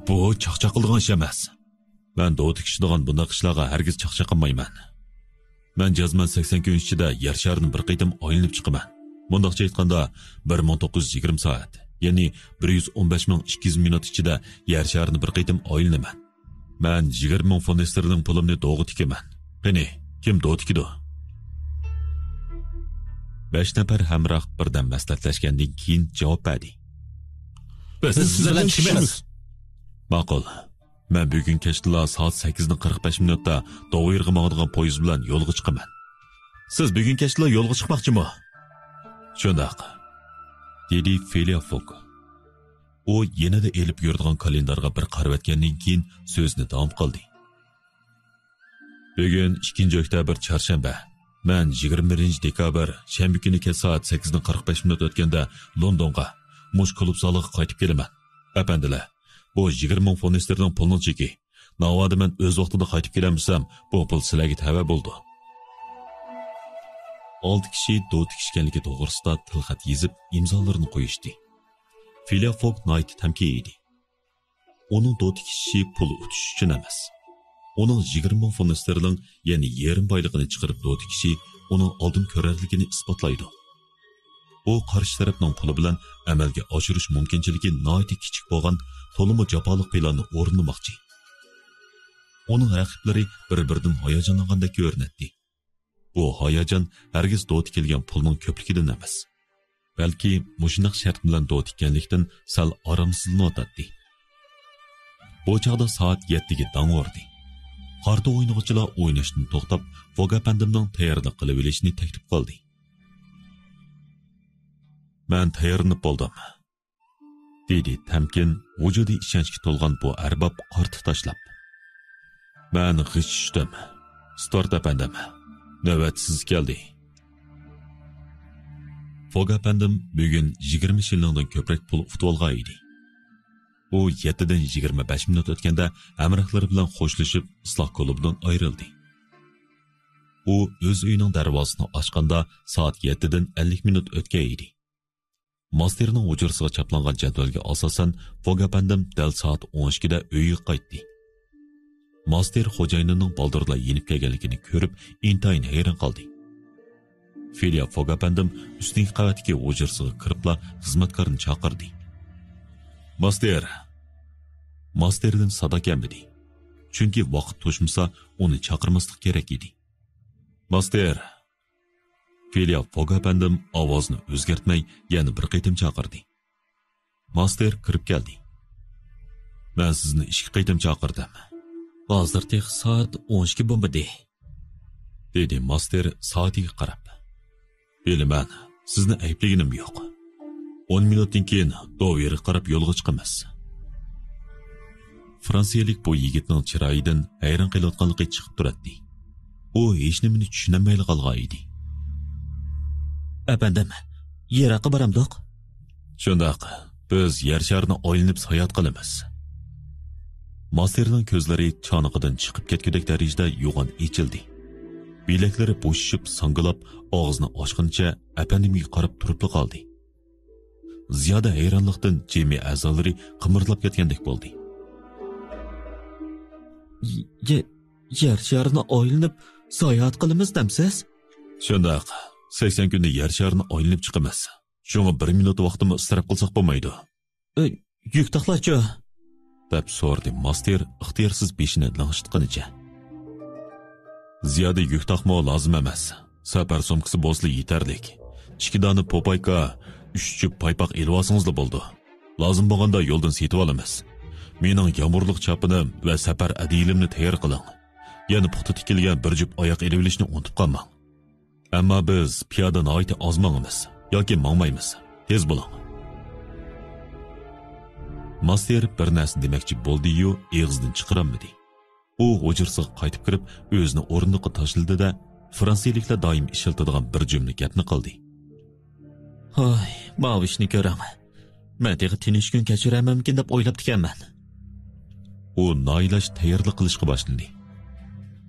بۇ چاقچاق قىلىدىغان ئىش ئەمەس. مەن دو تىكىشىدىغان بۇنداق ئىشلارغا ھەرگىز چاقچاق قىلمايمەن. مەن جەزمەن سەكسەن كۈن ئىچىدە يەر شارىنى بىر قېتىم ئايلىنىپ چىقىمەن. مۇنداقچە ئېيتقاندا، بىر مىڭ توققۇز يۈز يىگىرمە سائەت، يەنى بىر يۈز ئون بەش مىڭ ئىككى يۈز مىنۇت ئىچىدە يەر شارىنى بىر قېتىم ئايلىنىمەن. مەن يىگىرمە مىڭ فونت ئېستېرلىڭ پۇلۇمنى دوغا تىكىمەن. قېنى، كىم دوغا تىكىدۇ؟ بەش نەپەر ھەمراھ بىردەم مەسلىھەتلەشكەندىن كېيىن جاۋاب بەردى. بىز سىز بىلەن تىكىمىز. ماقۇل. مەن بۈگۈن كەچتىلا سائەت سەككىزنى قىرىق بەش مىنۇتتا دوۋېرغا ماڭىدىغان پويىز بىلەن يولغا چىقىمەن. سىز بۈگۈن كەچتىلا يولغا چىقماقچىمۇ؟ شۇنداق، دېدى فىلىيا فوك. ئۇ يېنىدا ئېلىپ يۈرىدىغان كالېندارغا بىر قارىۋەتكەندىن كېيىن سۆزىنى داۋام قىلدى. بۈگۈن ئىككىنچى ئۆكتەبىر، چارشەنبە. مەن يىگىرمە بىرىنچى دېكابىر، شەنبە كۈنى كەچ سائەت سەككىزنى قىرىق بەش مىنۇت ئۆتكەندە لوندونغا، مۇشۇ كۇلۇب زالىغا قايتىپ كېلىمەن. ئەپەندىلەر، بۇ يىگىرمە مىڭ فونت ئېستېرلىڭ پۇلنىڭ چېكى. ناۋادا مەن ئۆز ۋاقتىدا قايتىپ كېلەلمىسەم، بۇ پۇل سىلەرگە تەۋە بولىدۇ. ئالتە كىشى دوغا تىكىشكەنلىكى توغرىسىدا تىلخەت يېزىپ، ئىمزالىرىنى قويۇشتى. فىلىيا فوك ناھايىتى تەمكىن ئىدى. ئۇنىڭ دوغا تىكىشى پۇل ئۇتۇش ئۈچۈن ئەمەس. ئۇنىڭ يىگىرمە مىڭ فونت ئېستېرلىڭ، يەنى يېرىم بايلىقىنى چىقىرىپ دوغا تىكىشى ئۇنىڭ ئالدىن كۆرەرلىكىنى ئىسپاتلايدۇ. ئۇ قارشى تەرەپنىڭ پۇلى بىلەن ئەمەلگە ئاشۇرۇش مۇمكىنچىلىكى ناھايىتى كىچىك بولغان تولىمۇ جاپالىق پىلاننى ئورۇندىماقچى. ئۇنىڭ رەقىبلىرى بىر-بىرىدىن ھاياجانلانغاندەك كۆرۈنەتتى. بۇ ھاياجان ھەرگىز دوغا تىكىلگەن پۇلنىڭ كۆپلۈكىدىن ئەمەس، بەلكى مۇشۇنداق شەرت بىلەن دوغا تىككەنلىكتىن سەل ئارامسىزلىنىۋاتاتتى. بۇ چاغدا سائەت يەتتىگە داڭ ئۇردى. قارتا ئوينىغۇچىلار ئويناشتىن توختاپ، فوگ ئەپەندىمنىڭ تەييارلىق قىلىۋېلىشىنى تەكلىپ قىلدى. مەن تەييارلىنىپ بولدۇم، دېدى تەمكىن، ۋۇجۇدى ئىشەنچكە تولغان بۇ ئەرباب قارتا تاشلاپ. مەن غىچ چۈشتۈم. ستۇئارت ئەپەندىم، نۆۋەت سىز كەلدى. فوگ ئەپەندىم بۈگۈن يىگىرمە شىللىڭدىن كۆپرەك پۇل ئۇتۇۋالغان ئىدى. ئۇ يەتتىدىن يىگىرمە بەش مىنۇت ئۆتكەندە ھەمراھلىرى بىلەن خوشلىشىپ، ئىسلاھ كۇلۇبىدىن ئايرىلدى. ئۇ ئۆز ئۆيىنىڭ دەرۋازىسىنى ئاچقاندا سائەت يەتتىدىن ئەللىك مىنۇت ئۆتكەن ئىدى. ماستېرنىڭ ھۇجرىسىغا چاپلانغان جەدۋەلگە ئاساسەن، فوگ ئەپەندىم دەل سائەت ئون ئىككىدە ئۆيىگە قايتتى. ماستېر خوجايىنىنىڭ بالدۇرلا يېنىپ كەلگەنلىكىنى كۆرۈپ، ئىنتايىن ھەيران قالدى. فىلىيا فوگ ئەپەندىم ئۈستۈنكى قەۋەتتىكى ھۇجرىسىغا كىرىپلا خىزمەتكارنى چاقىردى. ماستېر! ماستېردىن سادا كەلمىدى. چۈنكى ۋاقىت توشمىسا، ئۇنى چاقىرماسلىق كېرەك ئىدى. ماستېر! فىلىيا فوگ ئەپەندىم ئاۋازىنى ئۆزگەرتمەي يەنە بىر قېتىم چاقىردى. ماستېر كىرىپ كەلدى. مەن سىزنى ئىككى قېتىم چاقىردىم. ھازىر تېخى سائەت ئون ئىككى بولمىدى، دېدى ماستېر سائىتىگە قاراپ. بىلىمەن، سىزنى ئەيىبلىگىنىم يوق. ئون مىنۇتتىن كېيىن دوۋېرغا قاراپ يولغا چىقىمىز. فرانسىيەلىك بۇ يىگىتنىڭ چىرايىدىن ھەيران قېلىۋاتقانلىقى چىقىپ تۇراتتى. ئۇ ھېچنېمىنى چۈشىنەلمەيلا قالغان ئىدى. ئەپەندىم، يىراققا بارامدۇق؟ شۇنداق، بىز يەر شارىنى ئايلىنىپ ساياھەت قىلىمىز. ماستېرنىڭ كۆزلىرى چانىقىدىن چىقىپ كەتكۈدەك دەرىجىدە يوغان ئېچىلدى. بىلەكلىرى بوشىشىپ، ساڭگىلاپ، ئاغزىنى ئاچقىنىچە ئەپەندىمگە قاراپ تۇرۇپلا قالدى. زىيادە ھەيرانلىقتىن جىمى ئەزالىرى قىمىرلاپ كەتكەندەك بولدى. ي-، ي-، يەر شارىنى ئايلىنىپ ساياھەت قىلىمىز دەمسىز؟ شۇنداق، سەكسەن كۈندە يەر شارىنى ئايلىنىپ چىقىمىز. شۇڭا بىر مىنۇت ۋاقتىمۇ ئىسراپ قىلساق بولمايدۇ. ئۆ، يۈك تاقلارچۇ؟ دەپ سورىدى ماستېر ئىختىيارسىز بېشىنى لىڭشىتقىنىچە. زىيادە يۈك تاقمۇ لازىم ئەمەس. سەپەر سومكىسى بولسىلا يېتەرلىك. ئىككى دانە پوپايكا، ئۈچ جۈپ پايپاق ئېلىۋالسىڭىزلا بولىدۇ. لازىم بولغاندا يولدىن سېتىۋالىمىز. مېنىڭ يامۇرلۇق چاپىنىم ۋە سەپەر ئەدىيىلىمنى تەييار قىلىڭ. يەنە پۇختا تىكىلگەن بىر جۈپ ئاياق ئېلىۋېلىشنى ئۇنتۇپ قالماڭ. ئەمما بىز پىيادە ناھايىتى ئاز ماڭىمىز. ياكى ماڭمايمىز. تېز بولۇڭ. ماستېر بىر نەرسە دېمەكچى بولدى-يۇ، ئېغىزدىن چىقىرالمىدى. ئۇ ھۇجرىسىغا قايتىپ كىرىپ، ئۆزىنى ئورۇندۇققا تاشلىدى-دە، فرانسىيەلىكلەر دائىم ئىشلىتىدىغان بىر جۈملە گەپنى قىلدى. ھاي، ماۋۇ ئىشنى كۆرۈڭ. مەن تېخى تىنچ كۈن كەچۈرەرمەنمىكىن دەپ ئويلاپتىكەنمەن. ئۇ نائىلاج تەييارلىق قىلىشقا باشلىدى.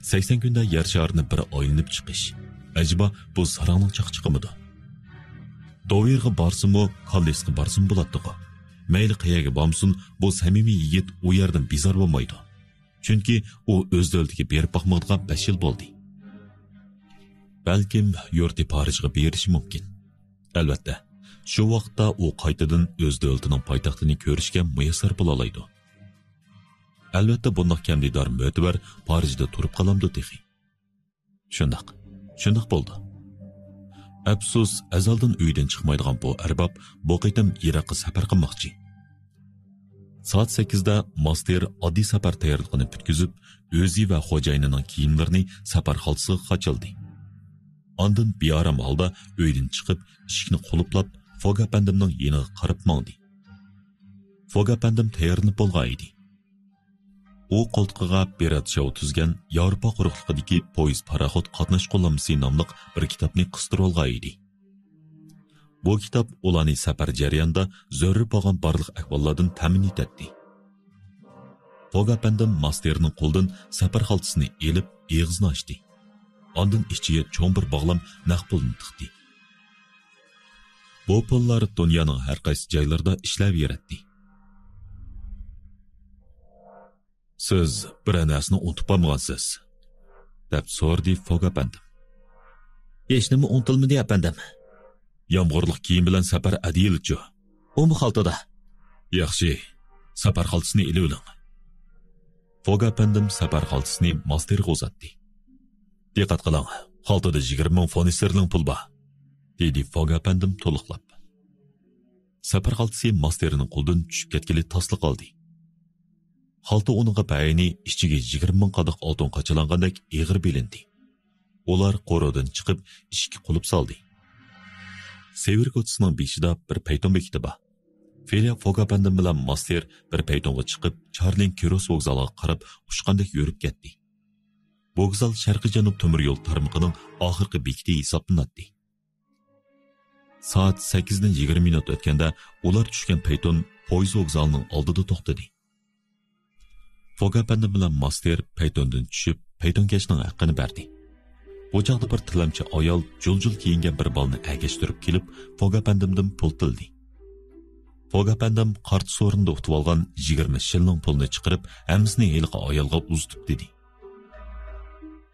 سەكسەن كۈندە يەر شارىنى بىر ئايلىنىپ چىقىش. ئەجەبا بۇ ساراڭنىڭ چاقچىقىمىدۇ؟ دوۋېرغا بارسىمۇ، كاللېسقا بارسىمۇ بولاتتىغۇ. مەيلى قەيەرگە بارمىسۇن، بۇ سەمىمىي يىگىت ئۇ يەردىن بىزار بولمايدۇ. چۈنكى ئۇ ئۆز دۆلىتىگە بېرىپ باقمىغىنىغا بەش يىل بولدى. بەلكىم يۇرتى پارىژغا بېرىشى مۇمكىن. ئەلۋەتتە، شۇ ۋاقىتتا ئۇ قايتىدىن ئۆز دۆلىتىنىڭ پايتەختىنى كۆرۈشكە مۇيەسسەر بولالايدۇ. ئەلۋەتتە، بۇنداق كەم دىدار مۆتىۋەر پارىژدا تۇرۇپ قالامدۇ تېخى؟ شۇنداق، شۇنداق بولدى. ئەپسۇس، ئەزەلدىن ئۆيدىن چىقمايدىغان بۇ ئەرباب بۇ قېتىم يىراققا سەپەر قىلماقچى. سائەت سەككىزدە ماستېر ئاددىي سەپەر تەييارلىقىنى پۈتكۈزۈپ، ئۆزى ۋە خوجايىنىنىڭ كىيىملىرىنى سەپەر خالتىسىغا قاچىلىدى. ئاندىن بىئارام ھالدا ئۆيدىن چىقىپ، ئىشىكنى قۇلۇپلاپ، فوگ ئەپەندىمنىڭ يېنىغا قاراپ ماڭدى. فوگ ئەپەندىم تەييارلىنىپ بولغان ئىدى. ئۇ قولتۇقىغا بېرات شاۋ تۈزگەن ياۋروپا قۇرۇقلۇقىدىكى پويىز پاراخوت قاتناش قوللانمىسى ناملىق بىر كىتابنى قىستۇرۇۋالغان ئىدى. بۇ كىتاب ئۇلارنى سەپەر جەريانىدا زۆرۈر بولغان بارلىق ئەھۋاللاردىن تەمىن ئېتەتتى. فوگ ئەپەندىم ماستېرنىڭ قولىدىن سەپەر خالتىسىنى ئېلىپ، ئېغىزىنى ئاچتى. ئاندىن ئىچىگە چوڭ بىر باغلام نەق پۇلنى تىقتى. بۇ پۇللار دۇنيانىڭ ھەر قايسى جايلىرىدا ئىشلەۋېرەتتى. «سىز بىرەر نەرسىنى ئۇنتۇپ قالمىغانسىز؟» دەپ سورىدى فوگ ئەپەندىم. «ھېچنېمە ئۇنتۇلمىدى، ئەپەندىم.» «يامغۇرلۇق كىيىم بىلەن سەپەر ئەدىيىلىچۇ؟» «ئۇمۇ خالتىدا.» «ياخشى، سەپەر خالتىسىنى ئېلىۋېلىڭ.» فوگ ئەپەندىم سەپەر خالتىسىنى ماستېرغا ئۇزاتتى. «دىققەت قىلىڭ، خالتىدا يىگىرمە مىڭ فونسېرلىڭ پۇل بار.» دېدى فوگ ئەپەندىم تولۇقلاپ. سەپەر خالتىسى ماستېرنىڭ قولىدىن چۈشۈپ كەتكىلى تاسلا قالدى. خالتا ئۇنىڭغا بەئەينى ئىچىگە يىگىرمە مىڭ قاداق ئالتۇن قاچىلانغاندەك ئېغىر بىلىندى. ئۇلار قورۇدىن چىقىپ، ئىشىككە قۇلۇپ سالدى. سېۋىر كوچىسىنىڭ بېشىدا بىر پەيتون بېكىتى بار. فېليا فوگ ئەپەندىم بىلەن ماستېر بىر پەيتونغا چىقىپ، چارلىڭ كىروس ۋوگزالىغا قاراپ ئۇچقاندەك يۈرۈپ كەتتى. ۋوگزال شەرقىي جەنۇب تۆمۈر يول تارمىقىنىڭ ئاخىرقى بېكىتى ھېسابلىناتتى. سائەت سەككىزدىن يىگىرمە مىنۇت ئۆتكەندە ئۇلار چۈشكەن پەيتون پويىز ۋوگزالىنىڭ ئالدىدا توختىدى. فوگ ئەپەندىم بىلەن ماستېر پەيتوندىن چۈشۈپ، پەيتونكەشنىڭ ھەققىنى بەردى. بۇ چاغدا بىر تىلەمچى ئايال جۇل-جۇل كىيىنگەن بىر بالىنى ئەگەشتۈرۈپ كېلىپ، فوگ ئەپەندىمدىن پۇل تىلىدى. فوگ ئەپەندىم قارت سورۇندا ئۇتۇۋالغان يىگىرمە شىللىڭ پۇلنى چىقىرىپ، ھەممىسىنى ھېلىقى ئايالغا ئۇزىتىپ دېدى: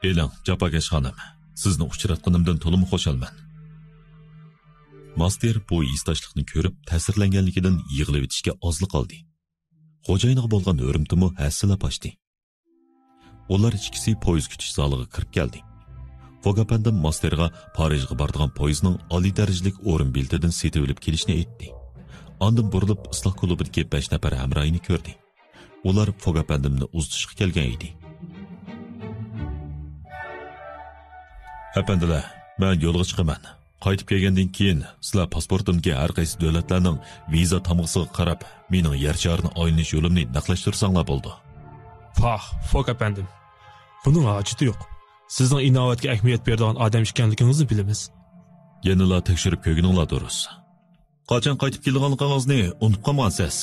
«ئېلىڭ، جاپاكەش خانىم، سىزنى ئۇچراتقىنىمدىن تولىمۇ خۇشالمەن.» ماستېر بۇ ھېسداشلىقنى كۆرۈپ، تەسىرلەنگەنلىكىدىن يىغلىۋېتىشكە ئازلا قالدى. خوجايىنىغا بولغان ھۆرمىتىمۇ ھەسسىلەپ ئاشتى. ئۇلار ئىككىسى پويىز كۈتۈش زالىغا كىرىپ كەلدى. فوگ ئەپەندىم ماستېرغا پارىژغا بارىدىغان پويىزنىڭ ئالىي دەرىجىلىك ئورۇن بېلىتىدىن سېتىۋېلىپ كېلىشنى ئېيتتى. ئاندىن بۇرۇلۇپ، ئىسلاھ كۇلۇبىدىكى بەش نەپەر ھەمراھىنى كۆردى. ئۇلار فوگ ئەپەندىمنى ئۇزىتىشقا كەلگەن ئىدى. «ئەپەندىلەر، مەن يولغا چىقىمەن. قايتىپ كەلگەندىن كېيىن، سىلەر پاسپورتۇمدىكى ھەر قايسى دۆلەتلەرنىڭ ۋىزا تامغىسىغا قاراپ، مېنىڭ يەر شارىنى ئايلىنىش يولۇمنى نەقلەشتۈرسەڭلار بولىدۇ.» «پاھ، فوگ ئەپەندىم، بۇنىڭ ھاجىتى يوق. سىزنىڭ ئىناۋەتكە ئەھمىيەت بېرىدىغان ئادەم ئىكەنلىكىڭىزنى بىلىمىز.» «يەنىلا تەكشۈرۈپ كۆرگىنىڭلار دۇرۇس. قاچان قايتىپ كېلىدىغانلىقىڭىزنى ئۇنتۇپ قالمىغانسىز؟»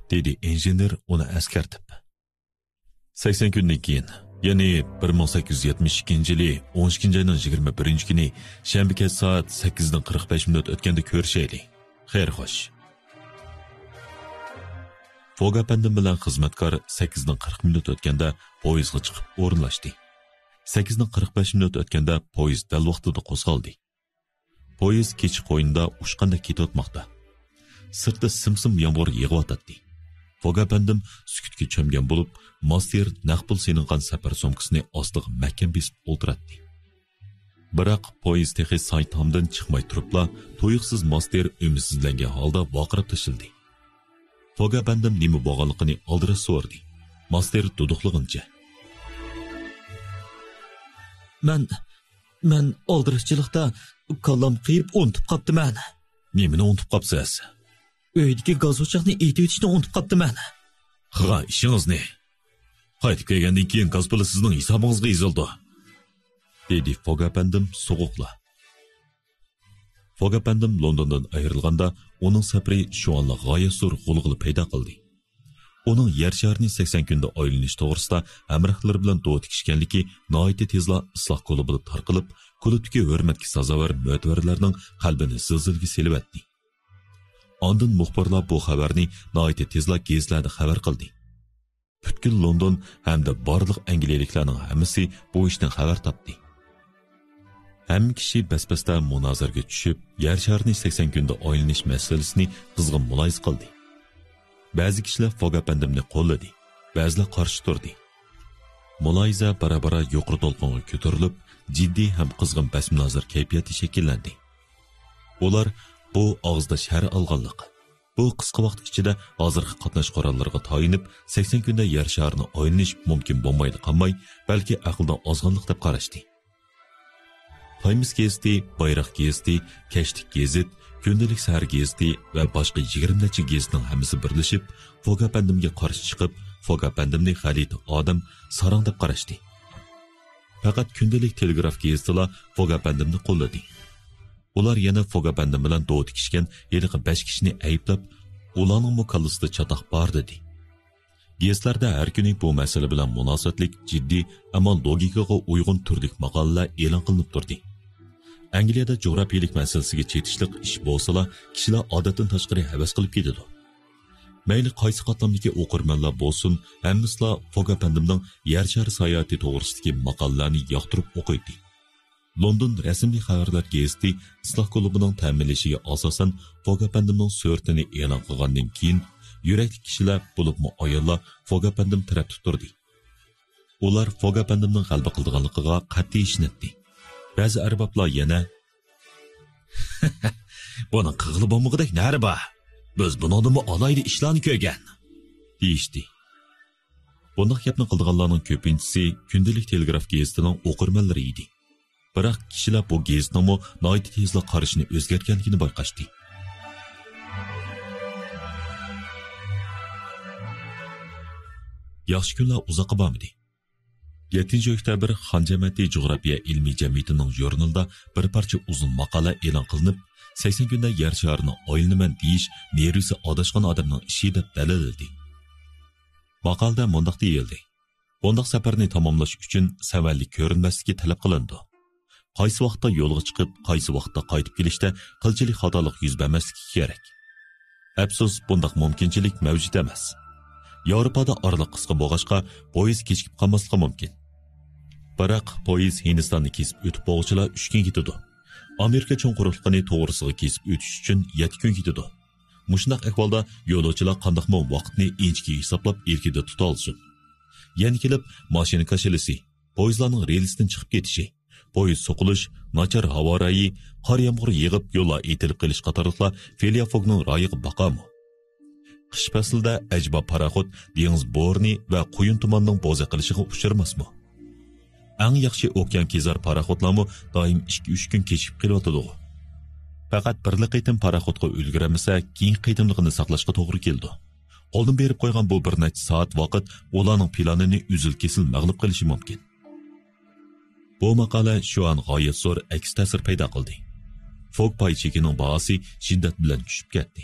دېدى ئىنژېنېر ئۇنى ئەسكەرتىپ. «سەكسەن كۈندىن كېيىن، يەنى بىر مىڭ سەككىز يۈز يەتمىش ئىككىنچى يىلى ئون ئىككىنچى ئاينىڭ يىگىرمە بىرىنچى كۈنى شەنبە كەچ سائەت سەككىزدىن قىرىق بەش مىنۇت ئۆتكەندە كۆرۈشەيلى. خەير خوش.» فوگ ئەپەندىم بىلەن خىزمەتكار سەككىزدىن قىرىق مىنۇت ئۆتكەندە پويىزغا چىقىپ ئورۇنلاشتى. سەككىزدىن قىرىق بەش مىنۇت ئۆتكەندە پويىز دەل ۋاقتىدا قوزغالدى. پويىز كېچە قوينىدا ئۇچقاندەك كېتىۋاتماقتا. سىرتتا سىم-سىم يامغۇر يېغىۋاتاتتى. فوگ ئەپەندىم سۈكۈتكە چۆمگەن بولۇپ، ماستېر نەق پۇل سېلىنغان سەپەر سومكىسىنى ئاستىغا مەھكەم بېسىپ ئولتۇراتتى. بىراق پويىز تېخى سايتامدىن چىقماي تۇرۇپلا، تۇيۇقسىز ماستېر ئۈمىدسىزلەنگەن ھالدا ۋارقىراپ تاشلىدى. فوگ ئەپەندىم نېمە بولغانلىقىنى ئالدىراش سورىدى. ماستېر دۇدۇقلىغىنىچە: «مەن، مەن ئالدىراشچىلىقتا كاللام قېيىپ ئۇنتۇپ قاپتىمەن.» «نېمىنى ئۇنتۇپ قاپسىز؟» «ئۆيدىكى گاز ئوچاقنى ئېتىۋېتىشنى ئۇنتۇپ قاپتىمەن.» «قىلغان ئىشىڭىزنى. قايتىپ كەلگەندىن كېيىن گاز پۇلى سىزنىڭ ھېسابىڭىزغا يېزىلىدۇ.» دېدى فوگ ئەپەندىم سوغۇقلا. فوگ ئەپەندىم لوندوندىن ئايرىلغاندا، ئۇنىڭ سەپىرى شۇ ئانلا غايەت زور غۇلغۇلا پەيدا قىلدى. ئۇنىڭ يەر شارىنى سەكسەن كۈندە ئايلىنىش توغرىسىدا ھەمراھلىرى بىلەن دوۋا تىكىشكەنلىكى ناھايىتى تېزلا ئىسلاھ كۇلۇبىدا تارقىلىپ، كۇلۇبتىكى ھۆرمەتكە سازاۋەر مۆتىۋەرلەرنىڭ قەلبىنى زىلزىلىگە سېلىۋەتتى. ئاندىن مۇخبىرلار بۇ خەۋەرنى ناھايىتى تېزلا گېزىتلەردە خەۋەر قىلدى. پۈتكۈل لوندون ھەمدە بارلىق ئەنگلىيەلىكلەرنىڭ ھەممىسى بۇ ئىشتىن خەۋەر تاپتى. ھەممە كىشى بەس-بەستە مۇنازىرىگە چۈشۈپ، يەر شارىنى سەكسەن كۈندە ئايلىنىش مەسىلىسىنى قىزغىن مۇلاھىزە قىلدى. بەزى كىشىلەر فوگ ئەپەندىمنى قوللىدى، بەزىلەر قارشى تۇردى. مۇلاھىزە بارا-بارا يۇقىرى دولقۇنغا كۆتۈرۈلۈپ، جىددىي ھەم قىزغىن بەس-مۇنازىرە كەيپىياتى شەكىللەندى. ئۇلار بۇ ئاغزىدا شەرە ئالغانلىق، بۇ قىسقا ۋاقىت ئىچىدە ھازىرقى قاتناش قوراللىرىغا تايىنىپ، سەكسەن كۈندە يەر شارىنى ئايلىنىش مۇمكىن بولمايدۇ قالماي، بەلكى ئەقىلدىن ئازغانلىق دەپ قاراشتى. تايمس گېزىتى، بايراق گېزىتى، كەچلىك گېزىت، كۈندىلىك سەھەر گېزىتى ۋە باشقا يىگىرمە نەچچە گېزىتنىڭ ھەممىسى بىرلىشىپ، فوگ ئەپەندىمگە قارشى چىقىپ، فوگ ئەپەندىمنى غەلىتە ئادەم، ساراڭ دەپ قاراشتى. پەقەت كۈندىلىك تېلېگراف گېزىتىلا فوگ ئەپەندىمنى قوللىدى. ئۇلار يەنە فوگ ئەپەندىم بىلەن دوۋا تىكىشكەن ھېلىقى بەش كىشىنى ئەيىبلەپ، ئۇلارنىڭمۇ كاللىسىدا چاتاق بار دېدى. گېزىتلەردە ھەر كۈنى بۇ مەسىلە بىلەن مۇناسىۋەتلىك جىددىي، ئەمما لوگىكىغا ئۇيغۇن تۈردىكى ماقالىلەر ئېلان قىلىنىپ تۇردى. ئەنگلىيەدە جۇغراپىيىلىك مەسىلىسىگە چېتىشلىق ئىش بولسىلا، كىشىلەر ئادەتتىن تاشقىرى ھەۋەس قىلىپ كېتىدۇ. مەيلى قايسى قاتلامدىكى ئوقۇرمەنلەر بولسۇن، ھەممىسىلا فوگ ئەپەندىمنىڭ يەر شارى ساياھىتى توغرىسىدىكى ماقالىلەرنى ياقتۇرۇپ ئوقۇيتتى. لوندون رەسىملىك خەۋەرلەر گېزىتى ئىسلاھ كۇلۇبىنىڭ تەمىنلىشىگە ئاساسەن، فوگ ئەپەندىمنىڭ سۈرىتىنى ئېلان قىلغاندىن كېيىن، يۈرەكلىك كىشىلەر، بولۇپمۇ ئاياللار فوگ ئەپەندىم تەرەپتە تۇردى. ئۇلار فوگ ئەپەندىمنىڭ غەلىبە قىلىدىغانلىقىغا قەتئىي ئىشىنەتتى. بەزى ئەربابلار يەنە، «بۇنىڭ قىلغىلى بولمىغۇدەك نەرى بار؟ بىز بۇنىڭدىنمۇ ئالاھىدە ئىشلارنى كۆرگەن» دېيىشتى. بۇنداق گەپنى قىلىدىغانلارنىڭ كۆپىنچىسى كۈندىلىك تېلېگراف گېزىتىنىڭ ئوقۇرمەنلىرى ئىدى. بىراق كىشىلەر بۇ گېزىتنىڭمۇ ناھايىتى تېزلا قارىشىنى ئۆزگەرتكەنلىكىنى بايقاشتى. ياخشى كۈنلەر ئۇزاققا بارمىدى. يەتتىنچى ئۆكتەبىر خان جەمەتى جۇغراپىيە ئىلمىي جەمئىيىتىنىڭ ژۇرنىلىدا بىر پارچە ئۇزۇن ماقالە ئېلان قىلىنىپ، سەكسەن كۈندە يەر شارىنى ئايلىنىمەن دېيىش نېرۋىسى ئاداشقان ئادەمنىڭ ئىشى دەپ دەلىللىدى. ماقالىدە مۇنداق دېيىلدى: بۇنداق سەپەرنى تاماملاش ئۈچۈن سەۋەنلىك كۆرۈنمەسلىكى تەلەپ قىلىنىدۇ. قايسى ۋاقىتتا يولغا چىقىپ، قايسى ۋاقىتتا قايتىپ كېلىشتە قىلچىلىك خاتالىق يۈز بەرمەسلىكى كېرەك. ئەپسۇس، بۇنداق مۇمكىنچىلىك مەۋجۇت ئەمەس. ياۋروپادا ئارىلىق قىسقا بولغاچقا، پويىز كېچىكىپ قالماسلىقى مۇمكىن. بىراق، پويىز ھىندىستاننى كېسىپ ئۆتۈپ بولغۇچىلا ئۈچ كۈن كېتىدۇ. ئامېرىكا چوڭ قۇرۇقلۇقىنى توغرىسىغا كېسىپ ئۆتۈش ئۈچۈن يەتتە كۈن كېتىدۇ. مۇشۇنداق ئەھۋالدا يولۇچىلار قانداقمۇ ۋاقىتنى ئىنچىكە ھېسابلاپ ئىلكىدە تۇتالىسۇن؟ يەنە كېلىپ، ماشىنا كاشىلىسى، پويىزلارنىڭ رېلىستىن چىقىپ كېتىشى، پويىز سوقۇلۇش، ناچار ھاۋا رايى، قار يامغۇر يېغىپ يوللار ئېتىلىپ قېلىش قاتارلىقلار فېليا فوگنىڭ رايىغا باقامۇ؟ قىش پەسلىدە ئەجەبا پاراخوت دېڭىز بورىنى ۋە قۇيۇن تۇماننىڭ بوزەك قىلىشىغا ئۇچرىماسمۇ؟ ئەڭ ياخشى ئوكيان كېزەر پاراخوتلارمۇ دائىم ئىككى، ئۈچ كۈن كېچىكىپ قېلىۋاتىدىغۇ. پەقەت بىرلا قېتىم پاراخوتقا ئۈلگۈرەلمىسە، كېيىنكى قېتىملىقىنى ساقلاشقا توغرا كېلىدۇ. قولدىن بېرىپ قويغان بۇ بىر نەچچە سائەت ۋاقىت ئۇلارنىڭ پىلانىنى ئۈزۈل-كېسىل مەغلۇپ قىلىشى مۇمكىن. بۇ ماقالە شۇئان غايەت زور ئەكس تەسىر پەيدا قىلدى. فوگ پاي چېكىنىڭ باھاسى شىددەت بىلەن چۈشۈپ كەتتى.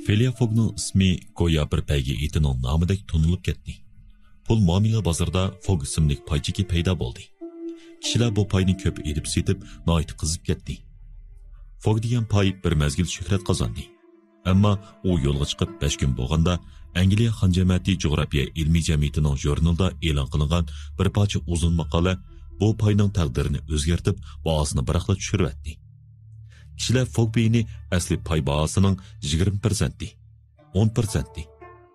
فېليا فوگنىڭ ئىسمى گويا بىر بەيگە ئېتىنىڭ نامىدەك تونۇلۇپ كەتتى. پۇل مۇئامىلە بازىرىدا فوگ ئىسىملىك پاي چېكى پەيدا بولدى. كىشىلەر بۇ پاينى كۆپ ئېلىپ سېتىپ، ناھايىتى قىزىپ كەتتى. فوگ دېگەن پاي بىر مەزگىل شۆھرەت قازاندى. ئەمما ئۇ يولغا چىقىپ بەش كۈن بولغاندا، ئەنگلىيە خان جەمەتى جۇغراپىيە ئىلمىي جەمئىيىتىنىڭ ژۇرنىلىدا ئېلان قىلىنغان بىر پارچە ئۇزۇن ماقالە بۇ پاينىڭ تەقدىرىنى ئۆزگەرتىپ، باھاسىنى بىراقلا چۈشۈرۈۋەتتى. كىشىلەر فوگ بېيىنى ئەسلى پاي باھاسىنىڭ يىگىرمە پىرسەنتى، ئون پىرسەنتى،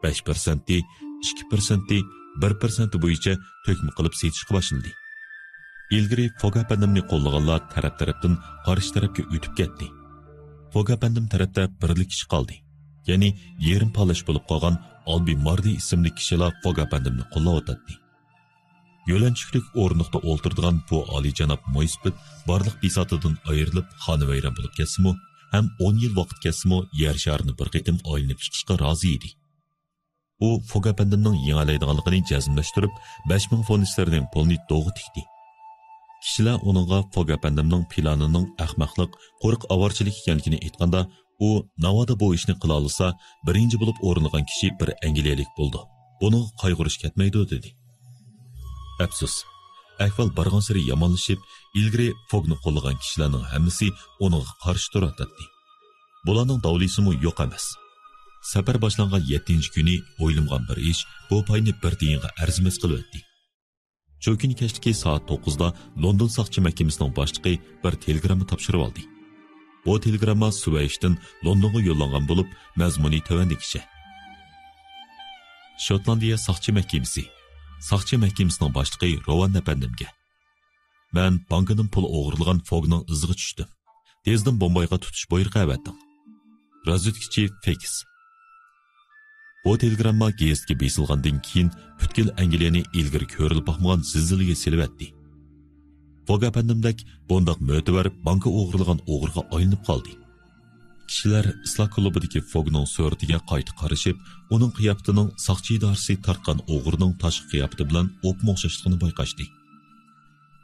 بەش پىرسەنتى، ئىككى پىرسەنتى، بىر پىرسەنتى بويىچە تۆكمە قىلىپ سېتىشقا باشلىدى. ئىلگىرى فوگ ئەپەندىمنى قوللىغانلار تەرەپ-تەرەپتىن قارشى تەرەپكە ئۆتۈپ كەتتى. فوگ ئەپەندىم تەرەپتە بىرلا كىشى قالدى. يەنى يېرىم پالەچ بولۇپ قالغان ئالبى ماردى ئىسىملىك كىشىلا فوگ ئەپەندىمنى قوللاۋاتاتتى. يۆلەنچۈكلۈك ئورۇندۇقتا ئولتۇرىدىغان بۇ ئالىيجاناب مويسىپىت بارلىق بىساتىدىن ئايرىلىپ، خانىۋەيران بولۇپ كەتسىمۇ، ھەم ئون يىل ۋاقىت كەتسىمۇ، يەر شارىنى بىر قېتىم ئايلىنىپ چىقىشقا رازى ئىدى. ئۇ فوگ ئەپەندىمنىڭ يېڭەلەيدىغانلىقىنى جەزملەشتۈرۈپ، بەش مىڭ فونت ستېرلىڭ پۇلنى دوغا تىكتى. كىشىلەر ئۇنىڭغا فوگ ئەپەندىمنىڭ پىلانىنىڭ ئەخمەقلىق، قۇرۇق ئاۋارىچىلىك ئىكەنلىكىنى ئېيتقاندا، ئۇ، «ناۋادا بۇ ئىشنى قىلالىسا، بىرىنچى بولۇپ ئورۇنلىغان كىشى بىر ئەنگلىيەلىك بولىدۇ. بۇنىڭغا قايغۇرۇش كەتمەيدۇ» دېدى. ئەپسۇس، ئەھۋال بارغانسېرى يامانلىشىپ، ئىلگىرى فوگنى قوللىغان كىشىلەرنىڭ ھەممىسى ئۇنىڭغا قارشى تۇرۇۋاتاتتى. بۇلارنىڭ داۋلىسىمۇ يوق ئەمەس. سەپەر باشلانغان يەتتىنچى كۈنى ئويلىمىغان بىر ئىش بۇ پاينى بىر تىيىنغا ئەرزىمەس قىلىۋەتتى. شۇ كۈنى كەچلىكى سائەت توققۇزدا لوندون ساقچى مەھكىمىسىنىڭ باشلىقى بىر تېلېگرامما تاپشۇرۇۋالدى. بۇ تېلېگرامما سۈۋەيشتىن لوندونغا يوللانغان بولۇپ، مەزمۇنى تۆۋەندىكىچە. شوتلاندىيە ساقچى مەھكىمىسى. ساقچى مەھكىمىسىنىڭ باشلىقى روۋان ئەپەندىمگە. مەن بانكىدىن پۇل ئوغرىلىغان فوگنىڭ ئىزىغا چۈشتۈم. تېزدىن بومبايغا تۇتۇش بۇيرۇقى ئەۋەتتىڭ. رازۋېدكىچى فېكس. بۇ تېلېگرامما گېزىتكە بېسىلغاندىن كېيىن پۈتكۈل ئەنگلىيەنى ئىلگىرى كۆرۈلۈپ باقمىغان زىلزىلىگە سېلىۋەتتى. فوگ ئەپەندىمدەك بۇنداق مۆتىۋەر بانكا ئوغرىلىغان ئوغرىغا ئايلىنىپ قالدى. كىشىلەر ئىسلاھ كۇلۇبىدىكى فوگنىڭ سۈرىتىگە قايتا قارىشىپ، ئۇنىڭ قىياپىتىنىڭ ساقچى ئىدارىسى تارتقان ئوغرىنىڭ تاشقى قىياپىتى بىلەن ئوپمۇ ئوخشاشلىقىنى بايقاشتى.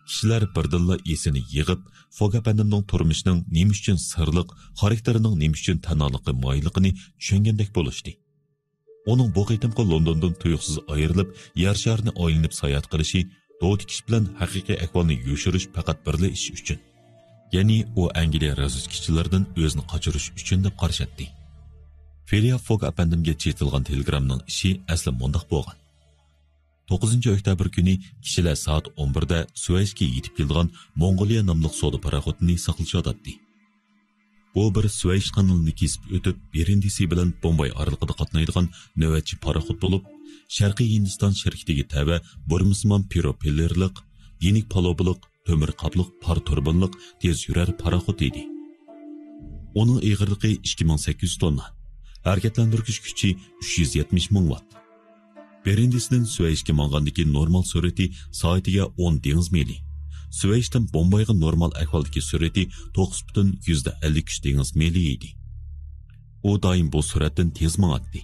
كىشىلەر بىردىنلا ئېسىنى يىغىپ، فوگ ئەپەندىمنىڭ تۇرمۇشىنىڭ نېمە ئۈچۈن سىرلىق، خاراكتېرىنىڭ نېمە ئۈچۈن تەنھالىقى مايىللىقىنى چۈشەنگەندەك بولۇشتى. ئۇنىڭ بۇ قېتىمقى لوندوندىن تۇيۇقسىز ئايرىلىپ، يەر شارىنى ئايلىنىپ ساياھەت قىلىشى، دوۋا تىكىش بىلەن ھەقىقىي ئەھۋالنى يوشۇرۇش پەقەت بىرلا ئىش ئۈچۈن، يەنى ئۇ ئەنگلىيە رازۋېدكىچىلىرىدىن ئۆزىنى قاچۇرۇش ئۈچۈن دەپ قارىشاتتى. فېلىيا فوگ ئەپەندىمگە چېتىلغان تېلېگرامنىڭ ئىشى ئەسلى مۇنداق بولغان. توققۇزىنچى ئۆكتەبىر كۈنى كىشىلەر سائەت ئون بىردە سۈۋەيشكە يېتىپ كېلىدىغان موڭغۇلىيە ناملىق سودا پاراخوتىنى ساقلىشىۋاتاتتى. بۇ بىر سۈۋەيش قانىلىنى كېسىپ ئۆتۈپ، بېرىندىسى بىلەن بومباي ئارىلىقىدا قاتنايدىغان نۆۋەتچى پاراخوت بولۇپ، شەرقىي ھىندىستان شىركىتىگە تەۋە بۇرمىسىمان پىروپېللېرلىق، يېنىك پالۇبىلىق، تۆمۈر قاپلىق پار تۇربىنىلىق تېز يۈرەر پاراخوت ئىدى. ئۇنىڭ ئېغىرلىقى ئىككى مىڭ سەككىز يۈز توننا، ھەرىكەتلەندۈرگۈچ كۈچى ئۈچ يۈز يەتمىش مىڭ ۋات. بېرىندىسىدىن سۈۋەيشكە ماڭغاندىكى نورمال سۈرئىتى سائىتىگە ئون دېڭىز مىلى. سۈۋەيشتىن بومبايغا نورمال ئەھۋالدىكى سۈرئىتى توققۇز پۈتۈن يۈزدە ئەللىك ئۈچ دېڭىز مىلى ئىدى. ئۇ دائىم بۇ سۈرئەتتىن تېز ماڭاتتى.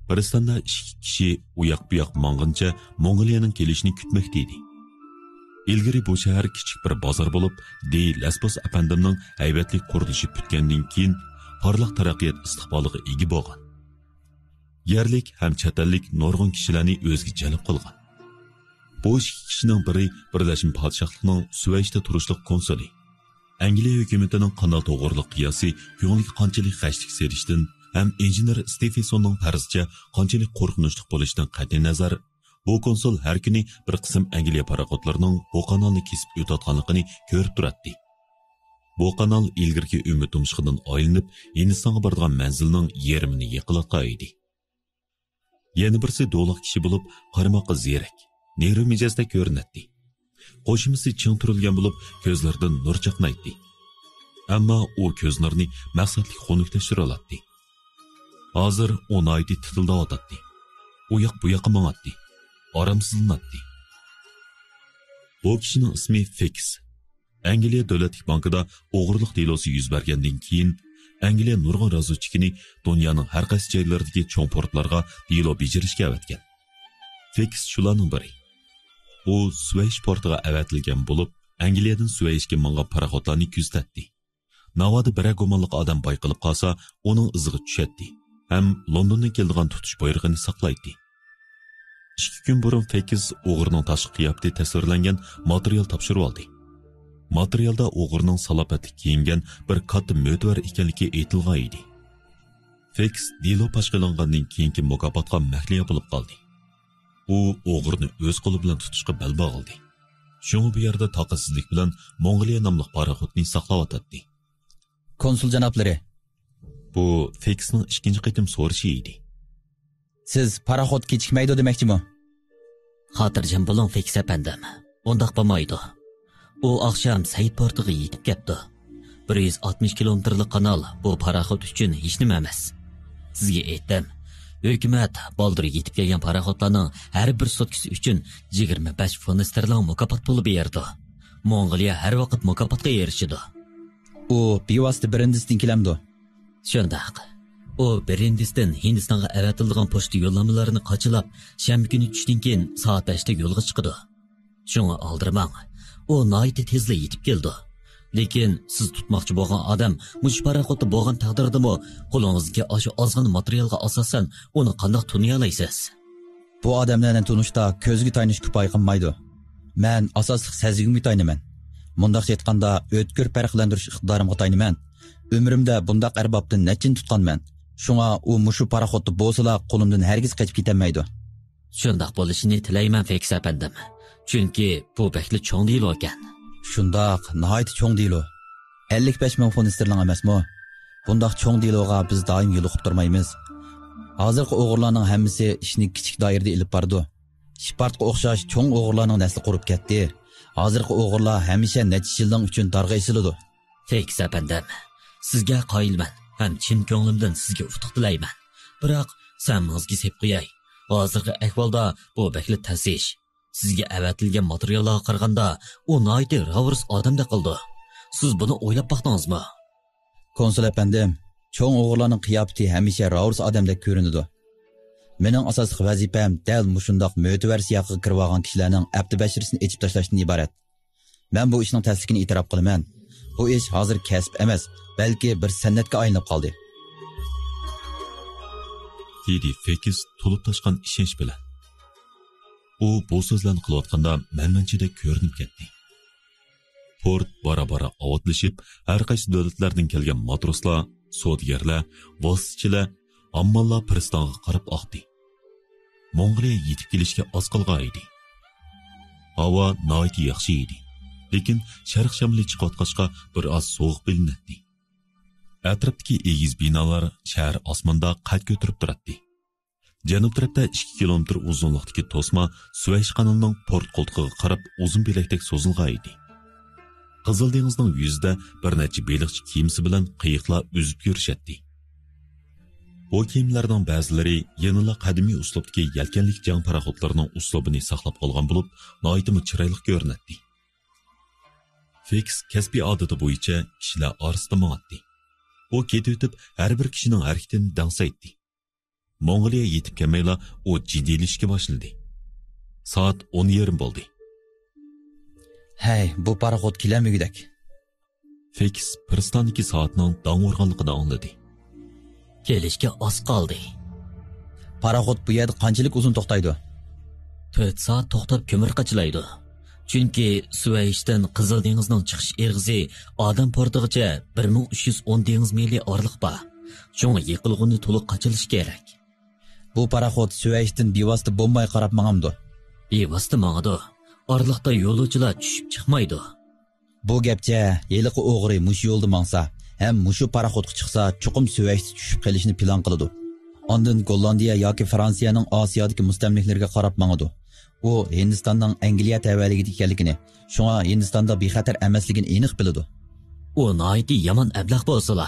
بىرىستاندا ئىككى كىشى ئۇياق-بۇياق ماڭغىنىچە موڭغۇلىيەنىڭ كېلىشىنى كۈتمەكتە ئىدى. ئىلگىرى بۇ شەھەر كىچىك بىر بازار بولۇپ، دېي لەسبوس ئەپەندىمنىڭ ھەيۋەتلىك قۇرۇلۇشى پۈتكەندىن كېيىن پارلاق تەرەققىيات ئىستىقبالىغا ئىگە بولغان. يەرلىك ھەم چەت ئەللىك نۇرغۇن كىشىلەرنى ئۆزىگە جەلپ قىلغان. بۇ ئىككى كىشىنىڭ بىرى بىرلەشمە پادىشاھلىقنىڭ سۈۋەيشتە تۇرۇشلۇق كونسۇلى. ئەنگلىيە ھۆكۈمىتىنىڭ قانال توغرىلىق قىياسى كۆڭلىگە قانچىلىك غەشلىك سېلىشتىن ھەم ئىنژېنېر ستېفېنسوننىڭ پەرىزىچە قانچىلىك قورقۇنچلۇق بولۇشىدىن قەتئىينەزەر، بۇ كونسۇل ھەر كۈنى بىر قىسىم ئەنگلىيە پاراخوتلىرىنىڭ بۇ قانالنى كېسىپ ئۆتۈۋاتقانلىقىنى كۆرۈپ تۇراتتى. بۇ قانال ئىلگىرىكى ئۈمىد تۇمشۇقىدىن ئايلىنىپ، ھىندىستانغا بارىدىغان مەنزىلنىڭ يېرىمىنى يېقىلاتقان ئىدى. يەنە بىرسى دولاق كىشى بولۇپ، قارىماققا زېرەك، نېرۋا مىجەزدەك كۆرۈنەتتى. قوشۇمىسى چىڭ تۈرۈلگەن بولۇپ، كۆزلىرىدىن نۇر چاقنايتتى. ئەمما ئۇ كۆز نۇرىنى مەقسەتلىك خۇنۈكلەشتۈرۈۋالاتتى. ھازىر ئۇ ناھايىتى تىتىلداۋاتاتتى. ئۇ ياق بۇ ياققا ماڭاتتى. ئارامسىزلىناتتى. بۇ كىشىنىڭ ئىسمى فېكس. ئەنگلىيە دۆلەتلىك بانكىدا ئوغرىلىق دېلوسى يۈز بەرگەندىن كېيىن، ئەنگلىيە نۇرغۇن رازۋېدچىكىنى دۇنيانىڭ ھەر قايسى جايلىرىدىكى چوڭ پورتلارغا دېلو بېجىرىشكە ئەۋەتكەن. فېكس شۇلارنىڭ بىرى. ئۇ سۈۋەيش پورتىغا ئەۋەتىلگەن بولۇپ، ئەنگلىيەدىن سۈۋەيشكە ماڭغان پاراخوتلارنى كۆزىتەتتى. ناۋادا بىرەر گۇمانلىق ئادەم بايقىلىپ قالسا، ئۇنىڭ ئىزىغا چۈشەتتى ھەم لوندوندىن كېلىدىغان تۇتۇش بايرىقىنى ساقلايتتى. ئىككى كۈن بۇرۇن فېكس ئوغرىنىڭ تاشقى قىياپىتى تەسۋىرلەنگەن ماتېرىيال تاپشۇرۇۋالدى. ماتېرىيالدا ئوغرىنىڭ سالاپەتلىك كىيىنگەن بىر كاتتا مۆتىۋەر ئىكەنلىكى ئېيتىلغان ئىدى. فېكس دېلو پاش قىلىنغاندىن كېيىنكى مۇكاپاتقا مەھلىيا بولۇپ قالدى. ئۇ ئوغرىنى ئۆز قولى بىلەن تۇتۇشقا بەل باغلىدى. شۇڭا بۇ يەردە تاقەتسىزلىك بىلەن موڭغۇلىيە ناملىق پاراخوتنى ساقلاۋاتاتتى. كونسۇل جانابلىرى. بۇ فېكسنىڭ ئىككىنچى قېتىم سورىشى ئىدى. سىز پاراخوت كېچىكمەيدۇ دېمەكچىمۇ؟ خاتىرجەم بولۇڭ، فېكس ئەپەندىم. ئۇنداق بولمايدۇ. ئۇ ئاخشام سەيىت پورتىغا يېتىپ كەپتۇ. بىر يۈز ئاتمىش كىلومېتىرلىق قانال بۇ پاراخوت ئۈچۈن ھېچنېمە ئەمەس. سىزگە ئېيتتىم، ھۆكۈمەت بالدۇر يېتىپ كەلگەن پاراخوتلارنىڭ ھەر بىر سوتكىسى ئۈچۈن يىگىرمە بەش فۇنت ستېرلىڭ مۇكاپات پۇلى بېرىدۇ. موڭغۇلىيە ھەر ۋاقىت مۇكاپاتقا ئېرىشىدۇ. ئۇ بىۋاسىتە بىرىندىستىن كېلەمدۇ؟ شۇنداق. ئۇ بىرىندىستىن ھىندىستانغا ئەۋەتىلىدىغان پوچتا يوللانمىلىرىنى قاچىلاپ، شەنبە كۈنى چۈشتىن كېيىن سائەت بەشتە يولغا چىقىدۇ. شۇڭا ئالدىرىماڭ. ئۇ ناھايىتى تېزلا يېتىپ كېلىدۇ. لېكىن سىز تۇتماقچى بولغان ئادەم مۇشۇ پاراخوتتا بولغان تەقدىردىمۇ، قولىڭىزدىكى ئاشۇ ئازغىنە ماتېرىيالغا ئاساسەن ئۇنى قانداق تونۇيالايسىز؟ بۇ ئادەملەرنى تونۇشتا كۆزگە تايىنىش كۇپايە قىلمايدۇ. مەن ئاساسلىق سەزگۈمگە تايىنىمەن. مۇنداقچە ئېيتقاندا، ئۆتكۈر پەرقلەندۈرۈش ئىقتىدارىمغا تايىنىمەن. ئۆمرۈمدە بۇنداق ئەربابتىن نەچچىنى تۇتقانمەن. شۇڭا ئۇ مۇشۇ پاراخوتتا بولسىلا قولۇمدىن ھەرگىز قېچىپ كېتەلمەيدۇ. شۇنداق بولۇشىنى تىلەيمەن، فېكس ئەپەندىم. چۈنكى بۇ بەكلا چوڭ دېلو ئىكەن. شۇنداق، ناھايىتى چوڭ دېلو. ئەللىك بەش مىڭ فۇنت ستېرلىڭ ئەمەسمۇ؟ بۇنداق چوڭ دېلوغا بىز دائىم يولۇقۇپ تۇرمايمىز. ھازىرقى ئوغرىلارنىڭ ھەممىسى ئىشنى كىچىك دائىرىدە ئېلىپ بارىدۇ. شپارتقا ئوخشاش چوڭ ئوغرىلارنىڭ نەسلى قۇرۇپ كەتتى. ھازىرقى ئوغرىلار ھەمىشە نەچچە يىلنىڭ ئۈچۈن دارغا ئېسىلىدۇ. فېكس ئەپەندىم، سىزگە قايىلمەن ھەم چىن كۆڭلۈمدىن سىزگە ئۇتۇق تىلەيمەن. بىراق، سەمىڭىزگە سېپ قوياي. ھازىرقى ئەھۋالدا بۇ بەكلا تەس ئىش. سىزگە ئەۋەتىلگەن ماتېرىياللارغا قارىغاندا، ئۇ ناھايىتى راۋۇرۇس ئادەمدەك قىلىدۇ. سىز بۇنى ئويلاپ باقتىڭىزمۇ؟ كونسۇل ئەپەندىم، چوڭ ئوغرىلارنىڭ قىياپىتى ھەمىشە راۋۇرۇس ئادەمدەك كۆرۈنىدۇ. مېنىڭ ئاساسلىق ۋەزىپەم دەل مۇشۇنداق مۆتىۋەر سىياقىغا كىرىۋالغان كىشىلەرنىڭ ئەپتى بەشىرىسىنى ئېچىپ تاشلاشتىن ئىبارەت. مەن بۇ ئىشنىڭ تەسلىكىنى ئېتىراپ قىلىمەن. بۇ ئىش ھازىر كەسىپ ئەمەس، بەلكى بىر سەنئەتكە ئايلىنىپ قالدى. دېدى فېكس تولۇپ تاشقان ئىشەنچ بىلەن. ئۇ بۇ سۆزلەرنى قىلىۋاتقاندا مەنمەنچىدەك كۆرۈنۈپ كەتتى. پورت بارا-بارا ئاۋاتلىشىپ، ھەر قايسى دۆلەتلەردىن كەلگەن ماتروسلار، سودىگەرلەر، ۋاسىتىچىلەر، ھامماللار پىرىستانغا قاراپ ئاقتى. موڭغۇلىيە يېتىپ كېلىشكە ئاز قالغان ئىدى. ھاۋا ناھايىتى ياخشى ئىدى، لېكىن شەرق شامىلى چىقىۋاتقاچقا بىر ئاز سوغۇق بىلىنەتتى. ئەتراپتىكى ئېگىز بىنالار شەھەر ئاسمىنىدا قەد كۆتۈرۈپ تۇراتتى. جەنۇب تەرەپتە ئىككى كىلومېتىر ئۇزۇنلۇقتىكى توسما سۈۋەيش قانىلىنىڭ پورت قولتۇقىغا قاراپ ئۇزۇن بىلەكتەك سوزۇلغان ئىدى. قىزىل دېڭىزنىڭ يۈزىدە بىر نەچچە بېلىقچى كېمىسى بىلەن قېيىقلار ئۈزۈپ يۈرۈشەتتى. بۇ كېمىلەرنىڭ بەزىلىرى يەنىلا قەدىمىي ئۇسلۇبتىكى يەلكەنلىك جەڭ پاراخوتلىرىنىڭ ئۇسلۇبىنى ساقلاپ قالغان بولۇپ، ناھايىتىمۇ چىرايلىق كۆرۈنەتتى. فېكس كەسپىي ئادىتى بويىچە كىشىلەر ئارىسىدا ماڭاتتى. ئۇ كېتىۋېتىپ، ھەر بىر كىشىنىڭ ھەرىكىتىنى دەڭسەيتتى. موڭغۇلىيە يېتىپ كەلمەيلا، ئۇ جىددىيلىشىشكە باشلىدى. سائەت ئون يېرىم بولدى. ھەي، بۇ پاراخوت كېلەلمىگۈدەك. فېكس پىرىستاندىكى سائەتنىڭ داڭ ئۇرغانلىقىنى ئاڭلىدى. كېلىشكە ئاز قالدى. پاراخوت بۇ يەردە قانچىلىك ئۇزۇن توختايدۇ؟ تۆت سائەت توختاپ كۆمۈر قاچىلايدۇ. چۈنكى سۈۋەيشتىن قىزىل دېڭىزنىڭ چىقىش ئېغىزى ئادەم پورتىغىچە بىر مىڭ ئۈچ يۈز ئون دېڭىز مىلى ئارىلىق بار. شۇڭا يېقىلغۇنى تولۇق قاچىلىشى كېرەك. بۇ پاراخوت سۈۋەيشتىن بىۋاسىتە بولماي قاراپ ماڭامدۇ؟ بىۋاسىتە ماڭىدۇ. ئارىلىقتا يولۇچىلار چۈشۈپ چىقمايدۇ. بۇ گەپچە، ھېلىقى ئوغرى مۇشۇ يولدا ماڭسا ھەم مۇشۇ پاراخوتقا چىقسا، چوقۇم سۈۋەيشتە چۈشۈپ قېلىشنى پىلان قىلىدۇ. ئاندىن گوللاندىيە ياكى فرانسىيەنىڭ ئاسىيادىكى مۇستەملىكىلىرىگە قاراپ ماڭىدۇ. ئۇ ھىندىستاننىڭ ئەنگلىيە تەۋەلىكىدە ئىكەنلىكىنى، شۇڭا ھىندىستاندا بىخەتەر ئەمەسلىكىنى ئېنىق بىلىدۇ. ئۇ ناھايىتى يامان ئەبلەخ بولسىلا،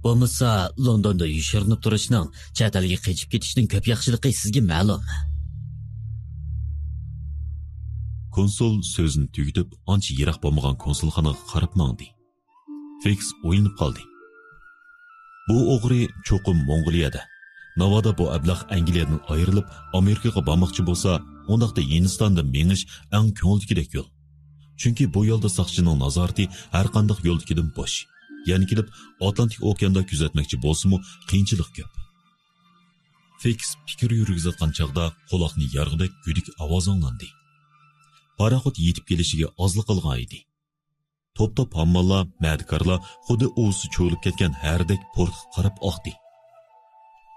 بولمىسا لوندوندا يوشۇرۇنۇپ تۇرۇشنىڭ، چەت ئەلگە قېچىپ كېتىشنىڭ كۆپ ياخشىلىقى سىزگە مەلۇم. كونسۇل سۆزىنى تۈگىتىپ، ئانچە يىراق بولمىغان كونسۇلخانىغا قاراپ ماڭدى. فېكس ئويلىنىپ قالدى. بۇ ئوغرى چوقۇم موڭغۇلىيەدە. ناۋادا بۇ ئەبلەخ ئەنگلىيەدىن ئايرىلىپ، ئامېرىكىغا بارماقچى بولسا، ئۇنداقتا ھىندىستاندا مېڭىش ئەڭ كۆڭۈلدىكىدەك يول. چۈنكى بۇ يولدا ساقچىنىڭ نازارىتى ھەرقانداق يولدىكىدىن بوش. يەنە كېلىپ، ئاتلانتىك ئوكياندا كۆزەتمەكچى بولسىمۇ، قىيىنچىلىق كۆپ. فېكس پىكىر يۈرگۈزۈۋاتقان چاغدا قۇلاقنى يارغۇدەك گۈدۈك ئاۋاز ئاڭلاندى. پاراخوت يېتىپ كېلىشىگە ئازلا قالغان ئىدى. توپ-توپ ھامماللار، مەدىكارلار خۇددى ئۇۋىسى چۇۋۇلۇپ كەتكەن ھەرىدەك پورتقا قاراپ ئاقتى.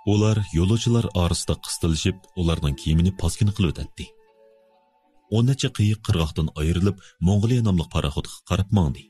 ئۇلار يولۇچىلار ئارىسىدا قىستىلىشىپ، ئۇلارنىڭ كىيىمىنى پاسكىنا قىلىۋېتەتتى. ئون نەچچە قېيىق قىرغاقتىن ئايرىلىپ، موڭغۇلىيە ناملىق پاراخوتقا قاراپ ماڭدى.